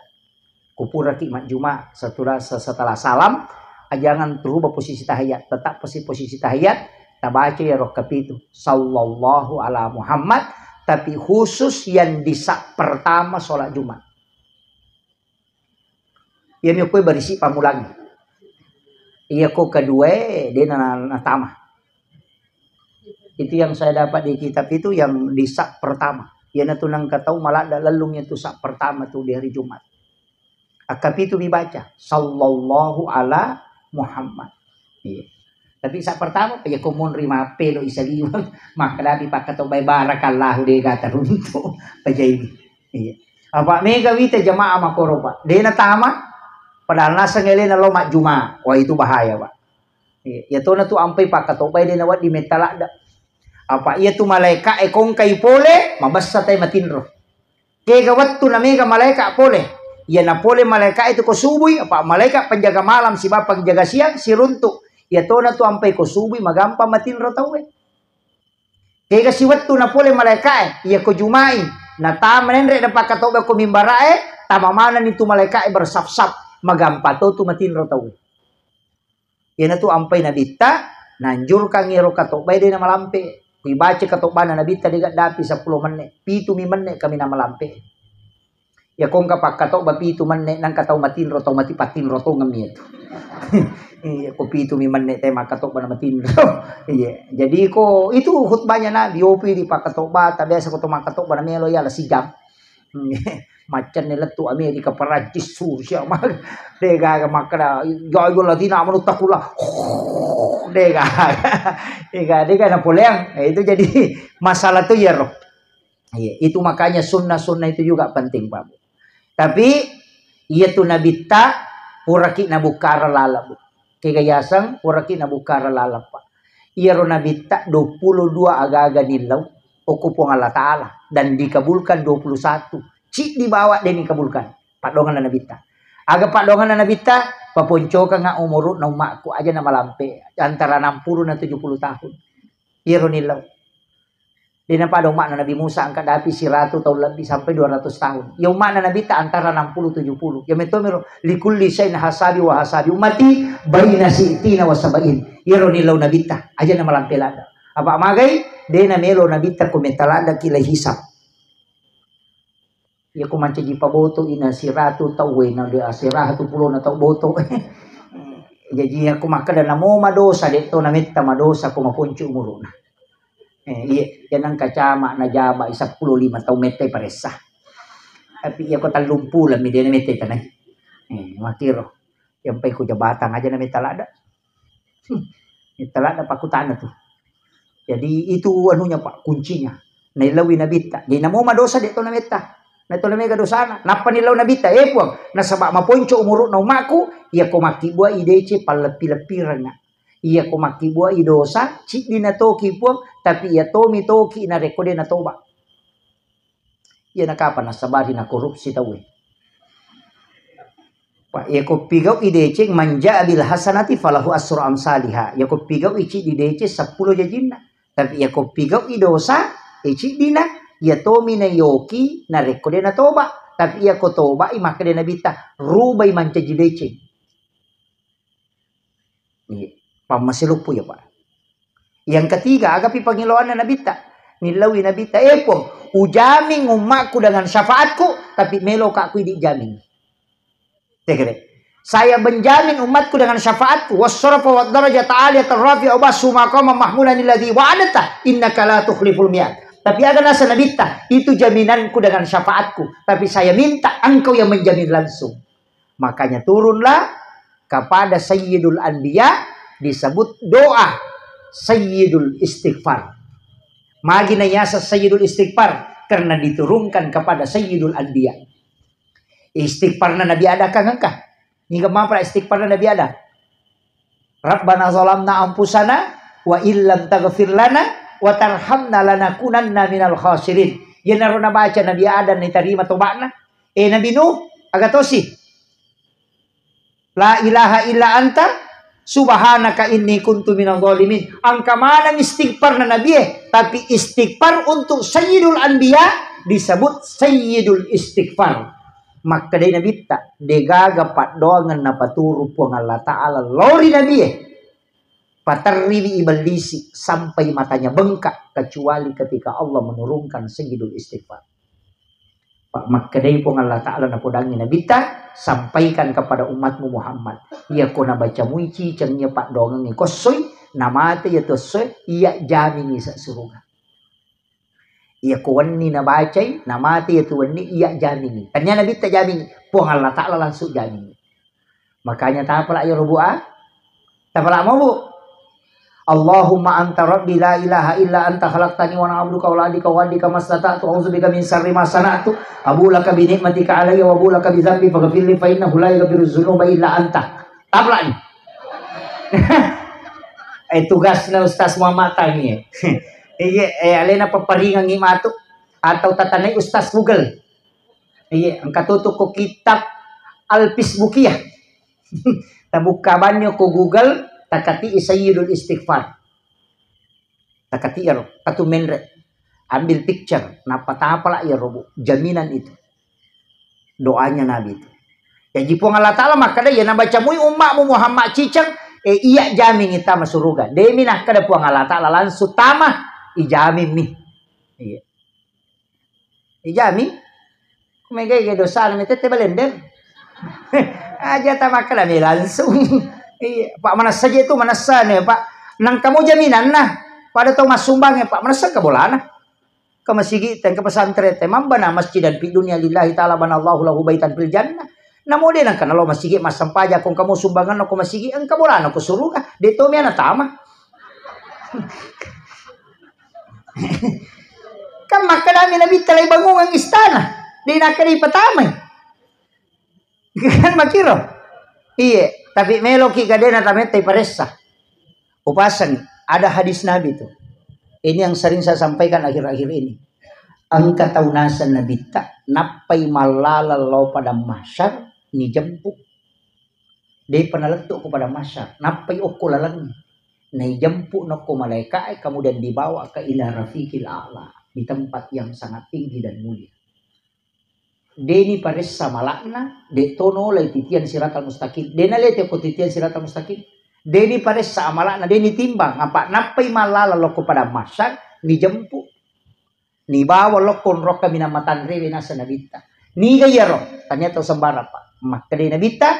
Kupuraki majjuma, setelah, setelah salam, jangan terubah posisi tahiyat. Tetap posi-, posisi tahiyat, tabaca ya rokka pitu. Sallallahu ala Muhammad, tapi khusus yang di sak pertama sholat Jumat. Iya mi okkoe barisi pamulangi. Iya ko kedua, de na, na, natama. Itu yang saya dapat di kitab itu yang di sak pertama. Iyanatu nengka tau maladda lellung itu sak pertama tu di hari Jumat. Akkapitu mi baca, sallallahu ala Muhammad. Iya. Tapi sak pertama, iya ko monri mappelo isaliweng, makkadapi pakkatobbae barakallahu de gata runtu. Pajai. Iya. Apa mega wita jamaah makoro, Pak. De natama, padahal naseng elena lo majjuma. Wah, itu bahaya, Pak. Iya, iya tona tu ampai pakkatobbae de nawedding metta ladda. Apa iya tu malaika e kongkai pole, mabessa tai matinro. Kega wettu na mega malaika pole. Iya na pole malaika itu ko subui, apa malaika penjaga malam sibawa penjaga siang siruntu. Iya tona tu ampai ko subui magampang matinro tauwe. Kega siwettu na pole malaika e, iya ko Jumai, natama nenre na pakkatobba ko mimbara e, tama manenni tu malaika e bersaf-saf, magampa to tu matinro tauwe. Iyanatu ampai Nabitta, nanjurkangngi ero katobbae de namalampe. Kuibaca katobbana Nabitta de gaddapi seppulo menne, pitu mi menne kami namalampe. Ya ko engka pakkatobba pitu menne, nangka tau matinro, tau mati patinro tongeng mi itu. Iya, ko pitu mi menne te makkatobba na matinro. Iya. Jadi ko itu khutbahnya Nabi, opi di pakkatobba, ta biasa ko to makkatobba na melo ya la sijam. Maccanne lettu Amerika, Perancis, Rusia, mak-, de gaga makkeda, "Ya ayyuhalladzina amanu taqullaha." De gaga. De gaga, de gaga napoleang. Nah, itu jadi masalah tu ya roh. Iya, itu makanya sunnah-sunnah itu juga penting, Pak Bu. Tapi iya tu nabitta puraki nabukkareng laleng, Bu. Kega yaseng puraki nabukkareng laleng, Pak. Iyaro nabitta dua puluh dua aga-aga nillau okko Puang Allah Ta'ala dan dikabulkan dua puluh satu. Ciddi bawa de nikabulkan. Paddoanganna nabitta. Aga paddoanganna nabitta? Paponcokengnga umuru'na ummakku, aja na malampe antara enam puluh na tujuh puluh tahun. Iyaro nillau. De napada umma'na Nabi Musa engka dapi siratu taung lebbi sampai dua ratus tahun. Iya umma'na Nabitta antara enam puluh tujuh puluh. Iya metto miro, "Likulli syai'in hasabi wa hasabi ummati baina sitina wa sabain." Iyaro nillau Nabitta, aja na malampe ladde. Apa magai? De namelo Nabitta ko metta ladde ki lai hisab. Iya ko mancaji paboto ina siratu tau wena de asiratu pulona tau boto. Jaji aku makkeda namo madosa de to nametta madosa ko maponcu umuruna. Eh, iya, janang kacama najaba seppulo lima tau metta paressa. Tapi iya ko tellung puleng mi de nametta tanai. Eh, makiro. Yang pai ku jabatan aja nametta ladde. Hmm. Metta ladde pakutana tu. Jadi itu anunya Pak, kuncinya. Naillaui nabitta. Jadi namo madosa de to nametta. Na to namega dosana. Nappa nillau nabitta, "Eh Puang, nasaba maponco umuru'na ummaku, iya ko makkibua idece palleppi-leppirengnga." Iya ko makkibua i dosa, ciddi natoki Puang, tapi iya tomi toki narekko de natoba. Iya nakapa nasabari nakorupsi tauwe. Pak, iya ko pigau i deceng, "Man jaa bil hasanati falahu asru amsaliha." Iya ko pigau i ciddi deceng seppulo jajinna. Tapi iya ko pigau i dosa, e ciddina, iya tomi nayoki narekko de natoba. Tapi iya ko toba i makkeda nabitta, rubai mancaji deceng. Iya. Pammasiluppu ya, Pak. Yang ketiga, agapi pangiloanna nabitta. Nillaui nabitta, "Eh Puang, ujamin ummakku dengan syafaatku, tapi meloka ku idi jamin." Tegere. "Saya menjamin umatku dengan syafaatku, wassarafa wad darajata aliyatan rafi'a wa ba'su maqama mahmudan alladzi wa'adta, innaka la tukhliful mi'ad." Tapi aga nasa nabitta, "Itu jaminanku dengan syafaatku, tapi saya minta engkau yang menjamin langsung." Makanya turunlah kepada Sayyidul Anbiya disebut doa Sayyidul Istighfar. Magi nayasa Sayyidul Istighfar? Karena diturunkan kepada Sayyidul Anbiya. Istighfarna Nabi Adam kan engka. Niga mapra istighfarna Nabi Adam? "Rabbana zalamna anfusana wa illam taghfir lana wa tarhamna lanakunanna minal khasirin." Iyanaro nabaca Nabi Adam nitarima toba'na. Eh, Nabi Nuh, aga tosi? "La ilaha illa anta subhanaka inni kuntu minadh dhalimin." Engka maneng istighfar na nabie, tapi istighfar untuk Sayyidul Anbiya disebut Sayyidul Istighfar. Makkedai Nabitta, degaga paddoangeng napaturu Puang Allah Ta'ala lao ri nabie. Paterriwi ibellisi sampai matanya bengkak, kecuali ketika Allah menurunkan Sayyidul Istighfar. Pak, makkedai Puang Allah Ta'ala napodangi Nabitta, "Sampaikan kepada umatmu Muhammad, iya ko nabaca mui ciceng iya paddoangengnge kossoi, namate iya tossoi, iya jamingi sa suruga." Iya ko wenni nabacai, namate iya tu wenni, iya jamingi. Tania Nabitta jamingi, Puang Allah Ta'ala langsung jamingi. Makanya tapala iya robu a. Tapala mau, Bu? "Allahumma anta rabbi la ilaha illa anta khalaqtani wa ana abduka wa la adika wa adika mastata'tu a'udzubika min syarri ma sana'tu abu laka bi ni'matika alayya wa abu laka bi dzambi faghfirli fa innahu la yaghfiru dzunuba illa anta." Tapala ni. Eh, tugasna Ustaz Muhammad Tangi. Iya, eh, alena paparingangi matu atau tatanai Ustaz Google. Iya, engka tutu ko kitab Al-Fisbukiyah. Tabukka banyo ko Google, takati Sayyidul Istighfar. Takati ero, katu menre. Ambil picture, nappa tapala ero, Bu. Jaminan itu. Doanya Nabi itu. Jadi Puang Allah Ta'ala makkeda, "Iya nabaca mui ummakmu Muhammad ciceng, eh, iya jamin tama suruga." Demi nakkeda Puang Allah Ta'ala langsung tama, ijamin mi. Iya. Ijami. Mega-ega dosana, metette balender. Aja tamakkeda mi langsung. Iya, Pak, manessa je tu, manessa ne, Pak. Nang kamu jaminanna. Pada tau massumbang e, Pak, manessa ke bolana. Ke masigi te, ke pesantren te, mabbana masjidan fi dunia lillahi ta'ala banallahu lahu baitan fil jannah. Namo de nang kana lo masigi massempajang, kong kamu sumbangan ko masigi, engka bolana ko suruga. De to mi ana tama. Kan makkedami Nabitta, lai bangungang istana, de nakkeda ipatamai. Kan makiro. Iye, tapi meloki kadena tametta iparessa. Upaseng, ada hadis Nabi tu. Ini yang sering saya sampaikan akhir-akhir ini. Engka tau naseng Nabitta, nappai mallalang lao padang mahsyar, nijempu. Depa nalettu ko padang mahsyar, nappai okko lalengnge. Naijempu nokko malaeka'e, kemudian dibawa ke ila rafiqil a'la, di tempat yang sangat tinggi dan mulia. Deni paressa amala'na, de to nolai titian siratal mustaqim. Dena lete ko titian siratal mustaqim. Deni paressa amala'na, deni timbang, apa nappai mallalang lokko padang mahsyar, nijempu. Nibawa lokko nrokka minang matanrewe naseng Nabitta. Niga iyaro? Tania tau sembarang, Pak. Makkeda Nabitta,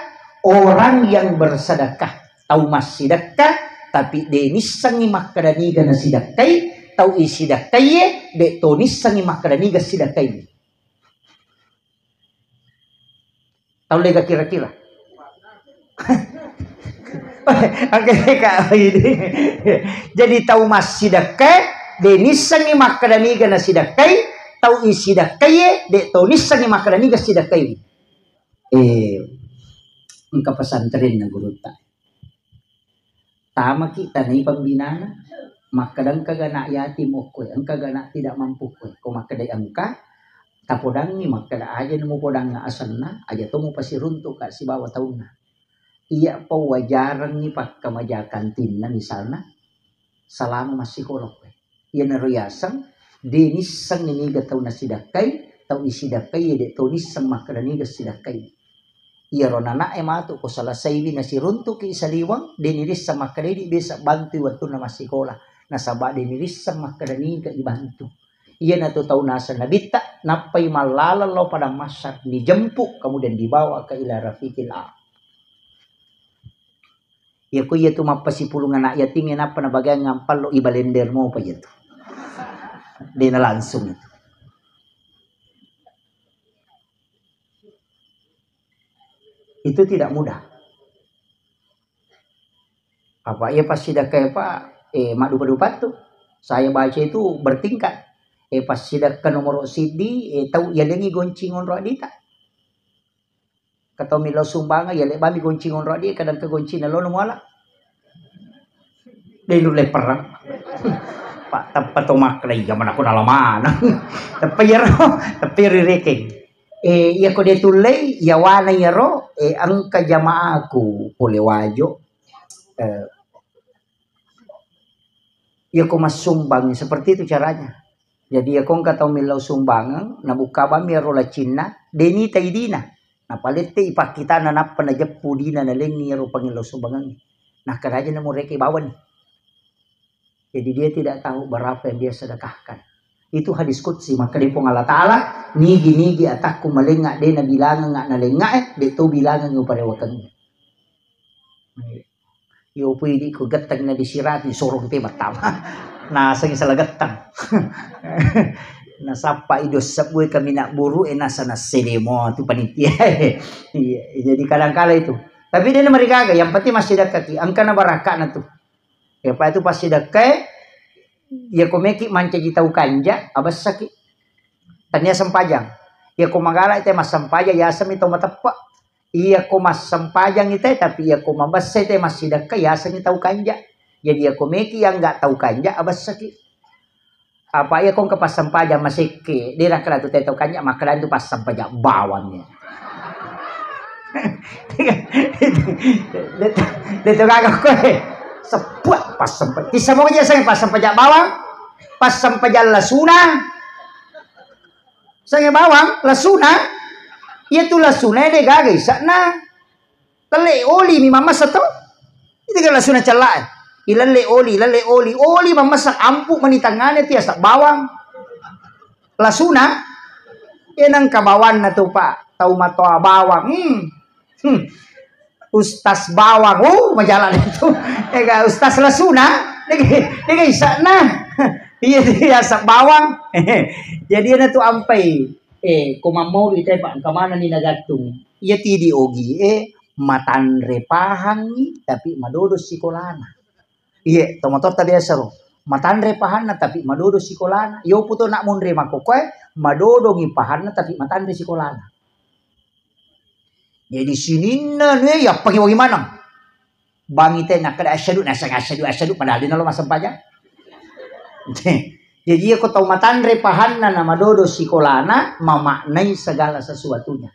orang yang bersedekah, tau massidekka, tapi de nissengi makkeda niga nasidekkai, tau isidekkaie, de to nissengi makkeda niga sidekkai. Tau lega kira-kira. Oke, Kak. Jadi tau massidekka, de nissengi makkeda niga nasidekkai, tau isidekkaie, de to nissengi makkeda niga sidekkai. Eh, engka pesantrenna gurutta. Tamaki tanai pembinana, makkeda engka ga anak yatim okkoe, engka ga anak tidak mampu okkoe. Ko makkeda engka, tapodangi makkeda aja nemu podang asenna, aja to mupasiruntuk ka sibawa taunna. Iya pa wajarengngi pakkamaja kantinna misalna, salama massikola okkoe. Iyanaro yaseng, de nissengngi niga tau nasidakkai, tau isidakkai, de to nisseng makkeda niga sidakkai. Iyaro nana'e matu ko selesaiwi nasiruntuki saliweng, de nirisseng makkeda idi biasa bantui wettunna massikola. Nasaba de nirisseng makkeda niga ibantu. Iyanatu tau naseng Nabitta, nappai mallaleng lao padang mahsyar, nijempu, kemudian dibawa ke ila rafiqil a'la. Iya ko iya tu mappasipulung anak yatim, iya nappa nabageang ampallo, ibalender mopa iya tu. De na langsung itu. Itu tidak mudah. Apa iya passidakka, Pak, eh, maddupa-dupa tu. Saya baca itu bertingkat. Eh, passidakka nomor siddi, eh, tau yalengi goncing onro adita. Katau millau sumbangeng, iya lebbami goncing onro adi, kadang ke goncing na lono muala. De nulle perang. Pak, teppa to makkeda, iya manako nala maneng. Teppa iyaro, teppa iyaro rekeng. Eh, iya ko de tullei, yawana iyaro, eh, engka jamaaku pole Wajo. Eh, iya ko massumbang, seperti itu caranya. Jadi, iya ko engka tau millau sumbangeng, nabukka bammi iyaro lacinna, de nita idina. Napalette ipakkitana, nappa najeppu dina, nalengngi iyaro pangillau sumbangengnge. Nakkeda aja na murekeng bawani. Jadi, dia tidak tahu berapa yang dia sedekahkan. Itu hadis qudsi, makkeda Puang Allah Ta'ala, nigi-nigi atakku malengnga, de nabilangengnga nalengngae, de to bilangengngi uparewakengnge. Iyo pui di ko getteng na disirati, sorong te mattama. Nasengi sala getteng. Nasappa ido sebbu e kaminang buru e nasa naselemo tu panitia. Iya, jadi kadang kala itu. Tapi de namarigaga, yang penting massidakkaki. Engka na barakkana tu. Ya, pa itu passidakkae, iya ko meki mancaji tau kanja, abessaki. Tania sempajang. Iya ko magala te massempajang, yasemi tau mateppe. Iya ko massempajang ite, tapi iya ko mabessa te massidakka, yasemi tau kanja. Jadi iya ko meki yang nggak tau kanja, abessaki. Apa iya ko engka passempajang masekke, de nakkeda tu te tau kanja, makkeda tu passempajang bawang ya. De to gaga koe. Sepuak passempajang. Tissa moja seng passempajang bawang. Passempajang lasuna. Seng bawang, lasuna. Iya tu lasuna de gaga isakna. Lelle oli mi mammasa to. Itu kan lasuna cella e. Ilelle oli, lelle oli, oli mammasa ampu mani tangane tiasa bawang. Lasuna. Iya nengka bawanna tu, Pak, tau matoa bawang. Hmm. Hmm. Ustaz bawang, uh, majalan itu. Ega Ustaz Lasuna, dega, dega isana. Iya, iya, asap bawang. Jadi ana tu ampai. Eh, ko mammaulu ite, Pak, engka manenni nagattung. Iya tidi ogi, eh, matanre pahangngi, tapi madodo sikolana. Iye, tomatoatta biasa ro. Matanre pahanna tapi madodo sikolana. Yopu to nak munre makkokkoe, madodongi pahanna tapi matanre sikolana. Jadi sininna nue yappa ki wagi maneng. Bangi te nakkeda asyhadu, naseng asyhadu, asyhadu, padahal dena lo massempajang. Jadi iya ko tau matanre pahanna na madodo sikolana, mamaknai segala sesuatunya.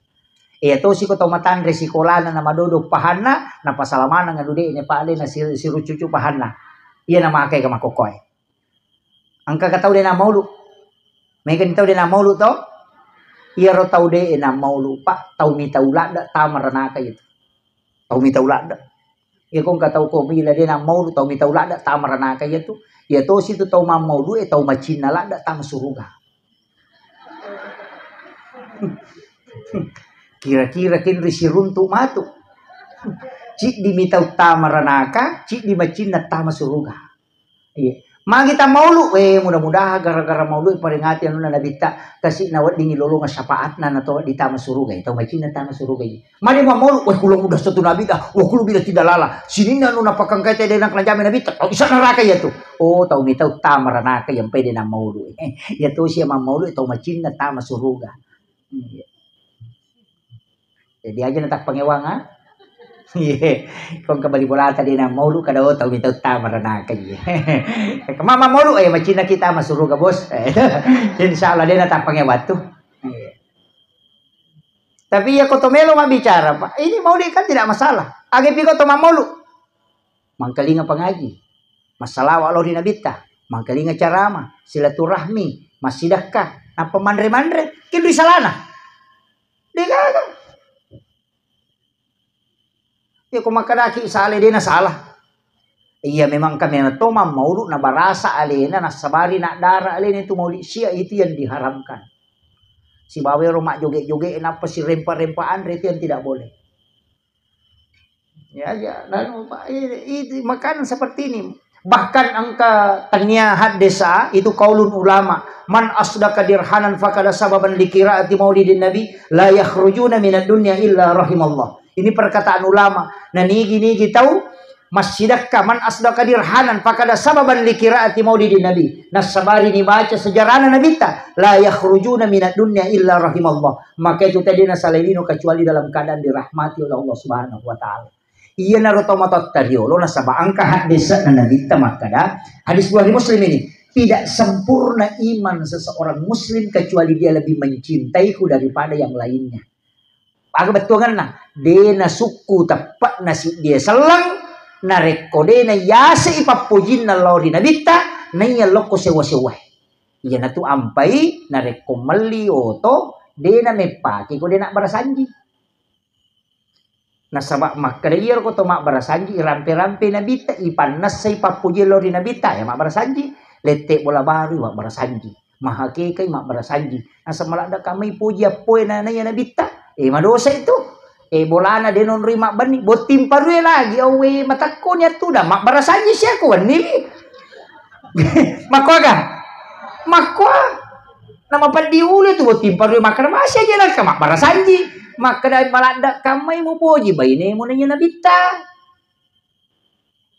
Iya tosi ko tau matanre sikolana na madodo pahanna, napasala maneng anu de ne pale na si-, sirucucu pahanna. Iya na makai ka makkokkoe. Engka ka tau de na maulu. Mega ni tau de na maulu to? Iyaro tau de na maulu, Pak, tau mitau ladde tama ranaka itu. Tau mitau ladde. Iya ko engka tau ko bila de na maulu tau mitau ladde tama ranaka iya tu. Iya tosi tu tau mammaulu e tau macinna ladde tama suruga. Kira-kira kenri siruntu matu. Ciddi mitau tama ranaka, ciddi macinna tama suruga. Iya. Magi ta maulu, eh, mudah-mudahan gara-gara maulu peringati anunna nabitta, kasi na weddingi lolonga syafaatna na to ditama suruga, tau macinna tama suruga. Magi ma maulu, weh, kulo mudah satu nabi dah, wah, kulo bila tidak lala. Sininna anu napakangkai te denang kelanjami nabitta, tau isa neraka iya tu. Oh, tau mitau tama ranaka yang pede na maulu. Iya tu sia mammaulu, tau macinna tama suruga. Iya. Jadi aja na tappangewang, ah. Iya. Kong kembali bola tadi na maulu kada oh tau mitau tama ranaka iya. Mama maulu ya macinna kita masuruga bos. Insya Allah dia na tappangewang tu. Iya. Tapi ya koto melo ma bicara, Pak. Ini maulid kan tidak masalah. Age pi koto mammaulu. Mangkalinga pangaji. Massalawa lao ri nabitta. Mangkalinga carama, silaturahmi, massidakka, nappa manre-manre, kenri salana. Degaga. Iya ko makkedaki sale dena salah. Iya memang kami to mammaulu na barasa alena nassabari na dara alena itu maulid sia itu yang diharamkan. Sibawa ero majjoge-joge nappa sirempa-rempa anre itu yang tidak boleh. Ya, ya, lalu, Pak, i-, itu makanan seperti ini. Bahkan engka tania haddesa itu kaulun ulama, "Man asdaka dirhanan fakada sababan likiraati maulidin nabi, la yakhrujuna minad dunya illa rahimallah." Ini perkataan ulama. Nah, nigi-nigi tau massidakka, "Man asdaka dirhanan fakada sababan likiraati maulidin nabi." Nassabari ni baca sejarahna nabitta, la yakhrujuna minad dunya illa rahimallah. Maka itu tadi nasalailino kecuali dalam keadaan dirahmati oleh Allah Subhanahu wa Ta'ala. Iyanaro tomatoatta riolo nasaba engka haddese'na nabitta makkada, hadis Bukhari Muslim ini, "Tidak sempurna iman seseorang muslim kecuali dia lebih mencintaiku daripada yang lainnya." Aga bettuanganna, de nasukku teppe'na siddie selleng, narekko de nayase i pappojinna lao ri nabitta, naiya lokko sewwa-sewwae. Iyanatu ampai narekko melli oto, de nameppake ko de nabbarasanji. Nasaba makkeda iyaro ko to mabbarasanji, irampe-rampe nabitta, ipannessai pappoji lao ri nabitta, ya mabbarasanji, lette bola baru mabbarasanji, mahakekai mabbarasanji. Nasaba maladde kamai poji appoe na naiya nabitta, eh, madosa itu. Eh, bolana de nonroi mabbenni, botting parue lagi, awe, matakko ni attu da mabbarasanji siako wenni. Makkoga? Makkoa. Nama peddi ulu tu botting parue makkeda masih aja nangka mabbarasanji. Makkeda maladde kammai mupoji bainemu nanya nabitta.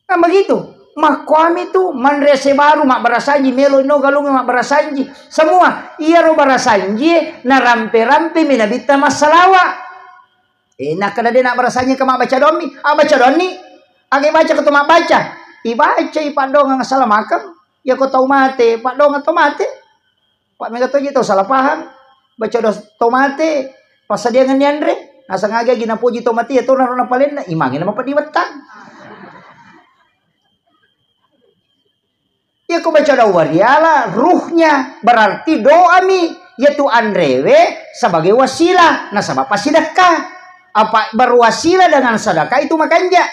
Kan begitu. Makkoami tu manre ase baru mabbarasanji, melo no galung mabbarasanji. Semua iyaro barasanji narampe-rampe mi nabitta massalawa. Eh, nakkeda de nabbarasanji ke mabbaca doammi, abbaca doanni. Age baca ko to mabbaca. Ibaca ipaddongeng salamakeng. Iya ko tau mate, paddongeng to mate. Pak mega toji tau salah paham. Baca dos to mate, passadiangenni anre. Naseng agi-agi napoji to mate, iya to naro napalenna, imangi nama padiwettang. Iya ko baca doa wariala ruhnya berarti doami yaitu anrewe sebagai wasilah nasaba passidekka. Apa berwasilah dengan sedekah itu makanja.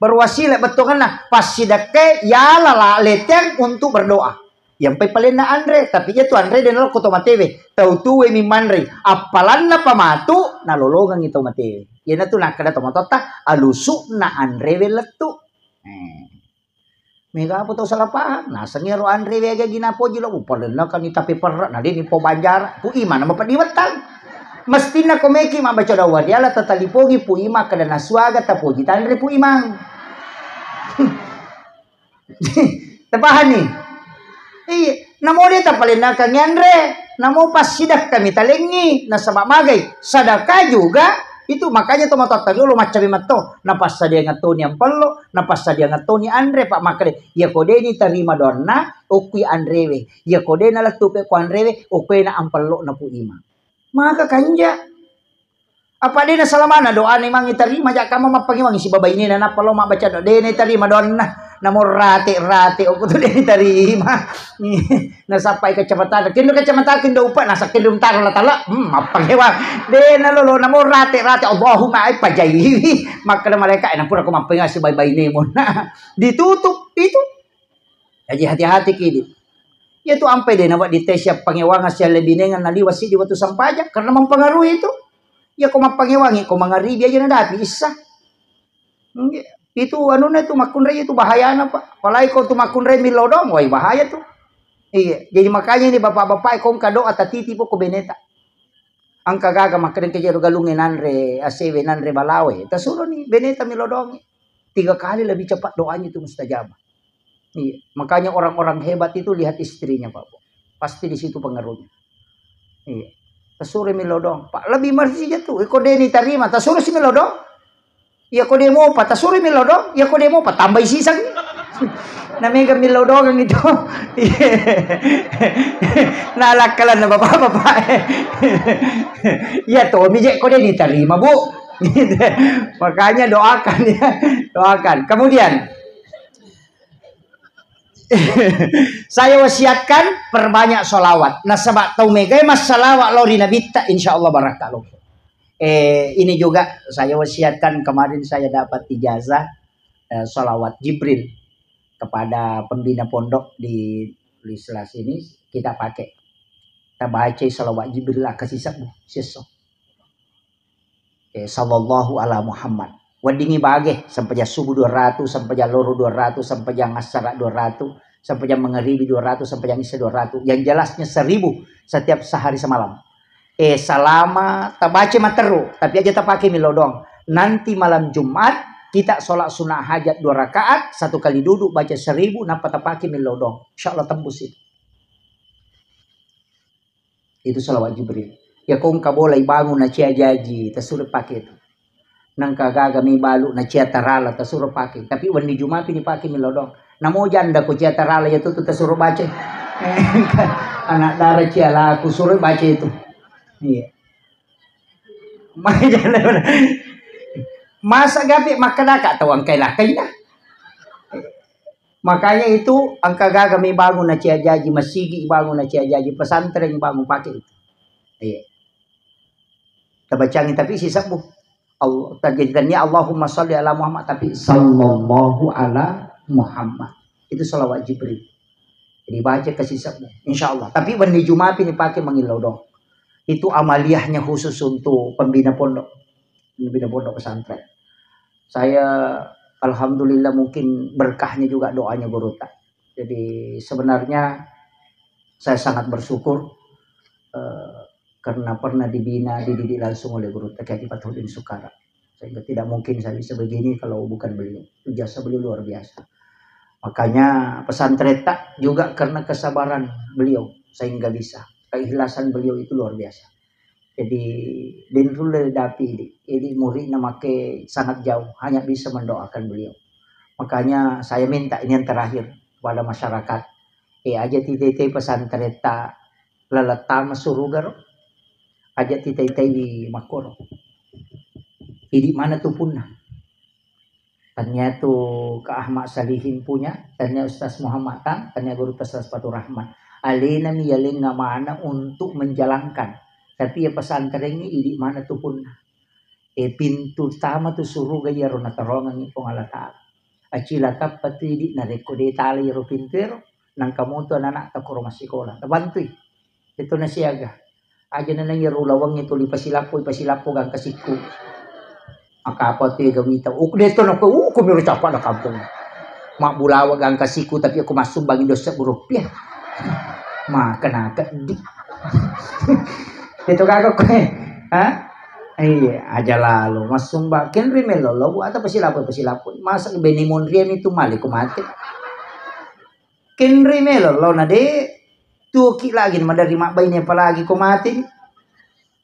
Berwasilah bettuanna passidekka yala la leteng untuk berdoa. Yang paling palenna anre, tapi iya tu anre de nalokko to matewe. Tau tuwe mi manre, appalanna pamatu nalolongengi to matewe. Iyana tu nakkeda to matotta, alusu'na anrewe lettu. Eh. Mega apa tau salah paham? Nasengi ro anrewe aga gina poji lo, upalennakani tapi perra, na deni po banjara. Pu Imang nama pediwettang. Mestinna ko meki mabbaca doa wariala tatalipongi Pu Imang kada nasuaga tapoji tanre Pu Imang. Tapahani? Iya, namo de tapalennakangi anre, namo passidakkami talengi, nasaba magai sadaka juga itu, makanya to matotta riolo maccabi matto, napassadiangattoni ampello, napassadiangattoni anre, pak makkeda, iya ko de ni tarima doanna, okui anrewe, iya ko de nalettupe ko anrewe, okue na ampello na Pu Imang. Maka kanja. Apa de nasalamana doana mangi tarima, jakka mappangewangi sibabainena nappa lo mabbaca doa, de ni tarima doanna. Namo rate-rate okko tu de ni tarima. Nasappai kacamata, kendo kacamata kendo upa, nasa kendo taro la tala. Hmm, mappangewang. De nalolo namo rate-rate, Allahumma ai pajaiwi. Makkeda malaika, na pura ko mappangewang sibabainemu. Nah, ditutup itu. Jadi hati-hati kidi. Iya tu ampe de nawedding tes siap pangewanga sialle binengan naliwa siddi wettu sampajang karena mempengaruhi itu. Iya ko mappangewangi ko mangaribi aja nadapi issa. Nggih. Itu anuna itu makkunrai itu bahayana, Pak. Apalagi ko tu makkunrai milodong, wai bahaya tu. Iya, jadi makanya ini bapak-bapak ko engka doa tatiti poko beneta. Engka gaga makkedeng kejero galunge nanre asewe nanre balawe. Tasuroni beneta milodongi. Tiga kali lebih cepat doanya itu mustajabah. Iya, makanya orang-orang hebat itu lihat istrinya, Pak. Pasti di situ pengaruhnya. Iya. Tasuro milodong, Pak. Lebih marsi tu. Iko deni tarima, tasuro si milodong. Iya ko demo pa, tasuro milodong. Iya ko demo pa, tambai sisang. Namega milodong itu. Iya. Nah, lakkalan bapak-bapak. Iya to, mije ko deni tarima, Bu. Makanya doakan ya, doakan. Kemudian, saya wasiatkan perbanyak sholawat. Nasaba tau megai massalawat lao ri nabitta, insya Allah barakka lo. Eh, ini juga saya wasiatkan, kemarin saya dapat ijazah, eh, sholawat Jibril kepada pembina pondok di, di sela sini, kita pakai. Kita baca sholawat Jibril, ah, kasih sabu, sesso. Eh, sallallahu ala Muhammad. Weddingngi bage, sempajang subuh dua ratus, sempajang loro dua ratus, sempajang assara dua ratus, sempajang mangaribi dua ratus, sempajang isya dua ratus. Yang jelasnya seribu setiap sehari semalam. Eh, selama tabaca materu, tapi aja tapake milodong. Nanti malam Jumat, kita sholat sunnah hajat dua rakaat, satu kali duduk baca seribu, napa tapake milodong. Insya Allah tembus itu. Itu salawat Jibril. Ya ko engka bola ibangun na cia jaji, tasuro pake itu. Nangka gaga mi balu na cia tarala, tasuro pake. Tapi wenni Jumapi ni pake milodong. Namo janda ko cia tarala ya tutu tasuro baca. Anak dara cia laku suro baca itu. Iya. Masa gapi makkadaka tau angkai lakai dah. Makanya itu engka gaga mi bangun na cia jaji, masigi bangun na cia jaji, pesantren bangun pake itu. Iya. Tabacangi tapi sisebbu. Allah, jadi tania Allahumma sholli ala Muhammad tapi sallallahu ala Muhammad. Itu salawat Jibril. Jadi baca ke sisebbu. Insya Allah. Tapi wenni Jumapi ni pake mangilodong. Itu amaliyahnya khusus untuk pembina pondok. Pembina pondok pesantren. Saya alhamdulillah mungkin berkahnya juga doanya guru tak. Jadi sebenarnya saya sangat bersyukur, eh, karena pernah dibina, dididik langsung oleh guru tak Haji Fathuddin Sukara. Sehingga tidak mungkin saya bisa begini kalau bukan beliau. Jasa beliau luar biasa. Makanya pesantren tak juga karena kesabaran beliau sehingga bisa. Keikhlasan beliau itu luar biasa. Jadi denrulle dapi idi. Jadi muridna make sangat jauh, hanya bisa mendoakan beliau. Makanya saya minta ini yang terakhir kepada masyarakat. Eh, aja titete pesantren tak lalettama suruga ro. Aja titaitai makkoro. Idi mana tupunna? Tania tu Kak Ahmad Salihin punya, tania Ustaz Muhammad Tan, tania Guru Ustaz Fatur Rahman. Alena mi yalenga mana untuk menjalankan. Tapi ya pesantren ini idi mana tupunna? E pintu tama tu suruga iyaro natarongengi Puang Allah Taala. Acilakappa tu idi narekko de tala iyaro pintu ero, Nangka moto anak-anak ta koro massikola. Tabantui. Itu na siaga. Aja na naiya ro lawangnge tuli pasilappoi, pasilappo gangka sikku. Maka apa tu ega wita. Uk de to nako, uh, ko miro capa na kampung. Mak bulawa gangka sikku tapi aku massumbangi dua sebbu rupiah. Maka na keddi. Itu kagak kowe. Ha? Iya, aja lalu massumbang. Kenri melo lo, atau pasilappo, pasilappo. Masa beni monria mi tu mali ku mati. Kenri melo lo na de, tuoki lagi maderri mabbaine apalagi ko mate.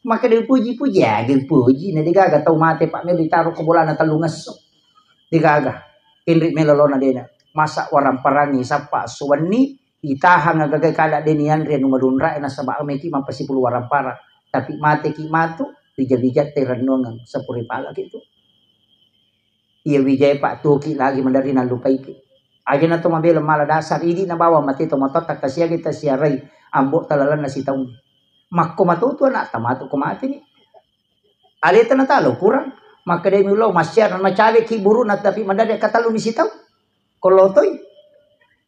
Maka de puji-puji, ya de puji. Na de gaga tau mate pak melo ditaro ko bolana tellung esso. De gaga. Kenri melo lo na de na. Masa waramparangi sappa esso wenni, itahang agagai kada de nianre anu malunra e nasaba meki mappasipulu warampara. Tapi mate ki matu, rija-rija te rennuangeng sepuri pala ki tu. Iya wijae pak tuoki lagi maderri nallupaiki. Aja na to mabela mala dasar, idi na bawang mate to matotta kasiagi tasiarai ambo talalenna sitaung. Makko matotu anak tamatu ko mate ni. Aleta na talo kurang, makkedai mi lo massiara macawe ki buru na tapi maderri katallumi sitaung. Ko lotoi,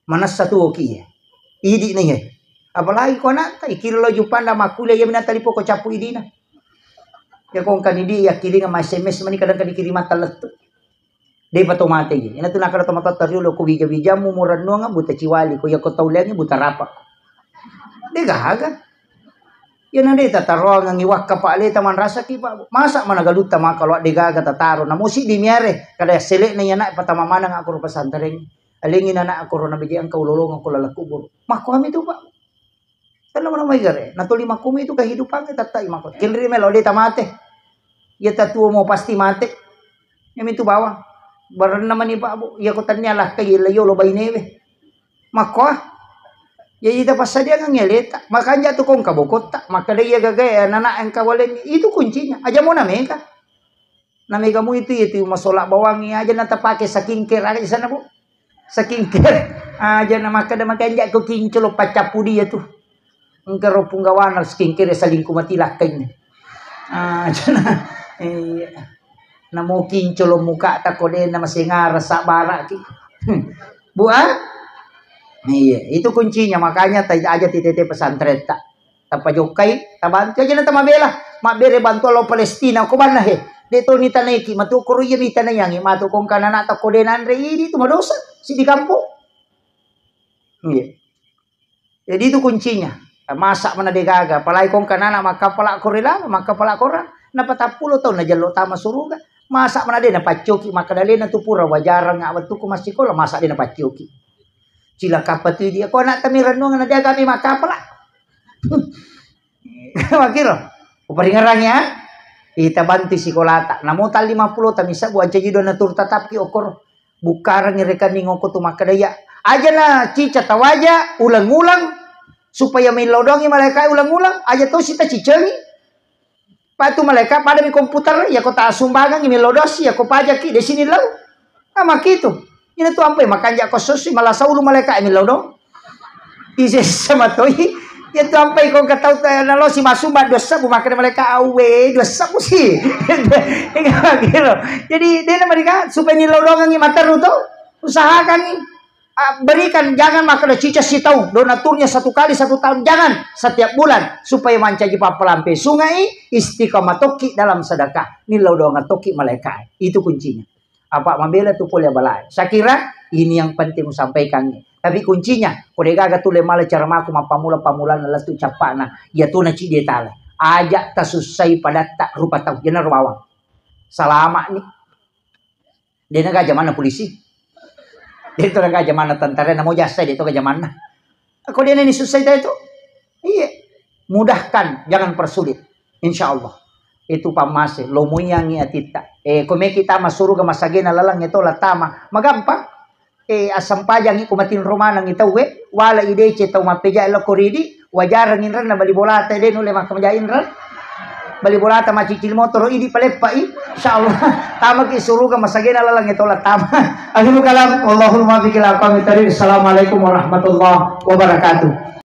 manessa tuoki iya. Idi na iya. Apalagi ko anak ta, ikira lo jupanda makkuliah iya minata lipo ko cappu idina. Ya ko engkani di yakkiringa ma S M S mani kadang-kadang dikirimang lettu. Depa to mate je. Ina tu nakala to matotta riolo ko wija-wijamu murennuang buta ciwali ko yako tau leangi buta rapa. De gaga. Iyana de tataroangengi wakka pak aleta manrasaki pak. Masa mana galutta maka lo de gaga tataro. Namo siddi miare kada selekna iyana patama maneng aku ro pesantren. Alengi anak aku ro nabeje engka ulolongeng ko laleng kubur. Makko ami tu pak. Tenna mana mai gare. Na tuli makumi itu kehidupannya tatta i mako. Kenri melo de tamate. Iya tatuo mo pasti mate. Iya mitu bawang. Barenna mani pak bu. Iya ko tania lah kai la yolo bainewe. Makko ah. Ya ita passadiangan ya leta. Makanja tu kongka bokotta. Maka de iya gagae anak engka waleng. Itu kuncinya. Aja mo na mega. Na mega mu itu, itu masola bawangi aja na tapake skincare aja sana bu. Skincare aja na makkeda makanja ko kincolo paccappu dia tu. Engka ro punggawana skincare salingku mati lakkainna. Aja na iya. Namo kincolo muka ta ko de na masengara sabara ki. Bu ah? Iya, itu kuncinya makanya ta aja titete pesantren ta. Tapajokkai, tabantu aja na tamabela. Mabbere bantuan lao Palestina, ko banna he. De to ni tanaiki, matu koro iya mi tanayangi, matu kongka anak ta ko de nanre idi tu madosa, sidi kampung. Iya. Jadi itu kuncinya. Masa mana de gaga, apalagi kongka anak makkapala ko rela, makkapala korang. Napa tappulo taung najello tama suruga. Masa mana de napaccoki, makkadalena tu pura wajarang awettuku massikola, masa de napaccoki. Cilaka patu dia, ko anak tami rennuang na de gaga mi makkapala. Makiro, uparingerang ya. Ita bantu sikolata. Namo tang lima puluh ta misa buang caji dona tur tatap ki okor. Bukarang rekening oko tu makkeda iya. Aja na cica tawaja ulang-ulang supaya millau doangi malaika ulang-ulang. Aja to sita cicengi. Patu malaika pada mi komputer ya ko ta sumbangan millau dosi ya ko pajaki de sini lau. Ah, makitu. Ina tu ampai makanja ko sosi malasa ulu malaika millau dong. Ise sama toi. Ya tu ampai ko katau ta nalo si masumba dua sabu makkeda malaika awe dua sabu si. Gitu. Jadi de na mereka supaya ni lodongangi materu to. Usahakan ni. Ah, berikan, jangan makkeda cica sitaung, donaturnya satu kali satu tahun, jangan, setiap bulan supaya mancaji pappalampe sungai, istiqomah tokki dalam sedekah, ni lodongang tokki malaika. Itu kuncinya. Apa mabela tu pole balae. Saya kira ini yang penting sampaikan. Tapi kuncinya, ko de gaga tu le mala cara maku mappamula-pamulana lettu cappana, iya tu na cidi tala. Aja tasussai padatta rupa tau. Jana ruawang. Salama ni. De na gaja mana polisi. De to gaja mana tentara namo jasa de to gaja mana. Ko de na ni susai tau itu. Iya. Mudahkan, jangan persulit. Insya Allah. Itu pammase, lomoiangi atitta. Eh, ko meki tama suruga masagena lalang itu la tama. Magampang. Eh, assempajangi ko matinro manengi tauwe, wala idece tau mappeja lo koridi, wajarang inrenna bali bolata de nulle makka maja inreng. Bali bolata macicil motoro idi paleppai. Insya Allah. Tamaki suruga masagena lalang itu la tama. Akhirul kalam, wallahul muwaffiq ila aqwamit thariq. Assalamualaikum warahmatullahi wabarakatuh.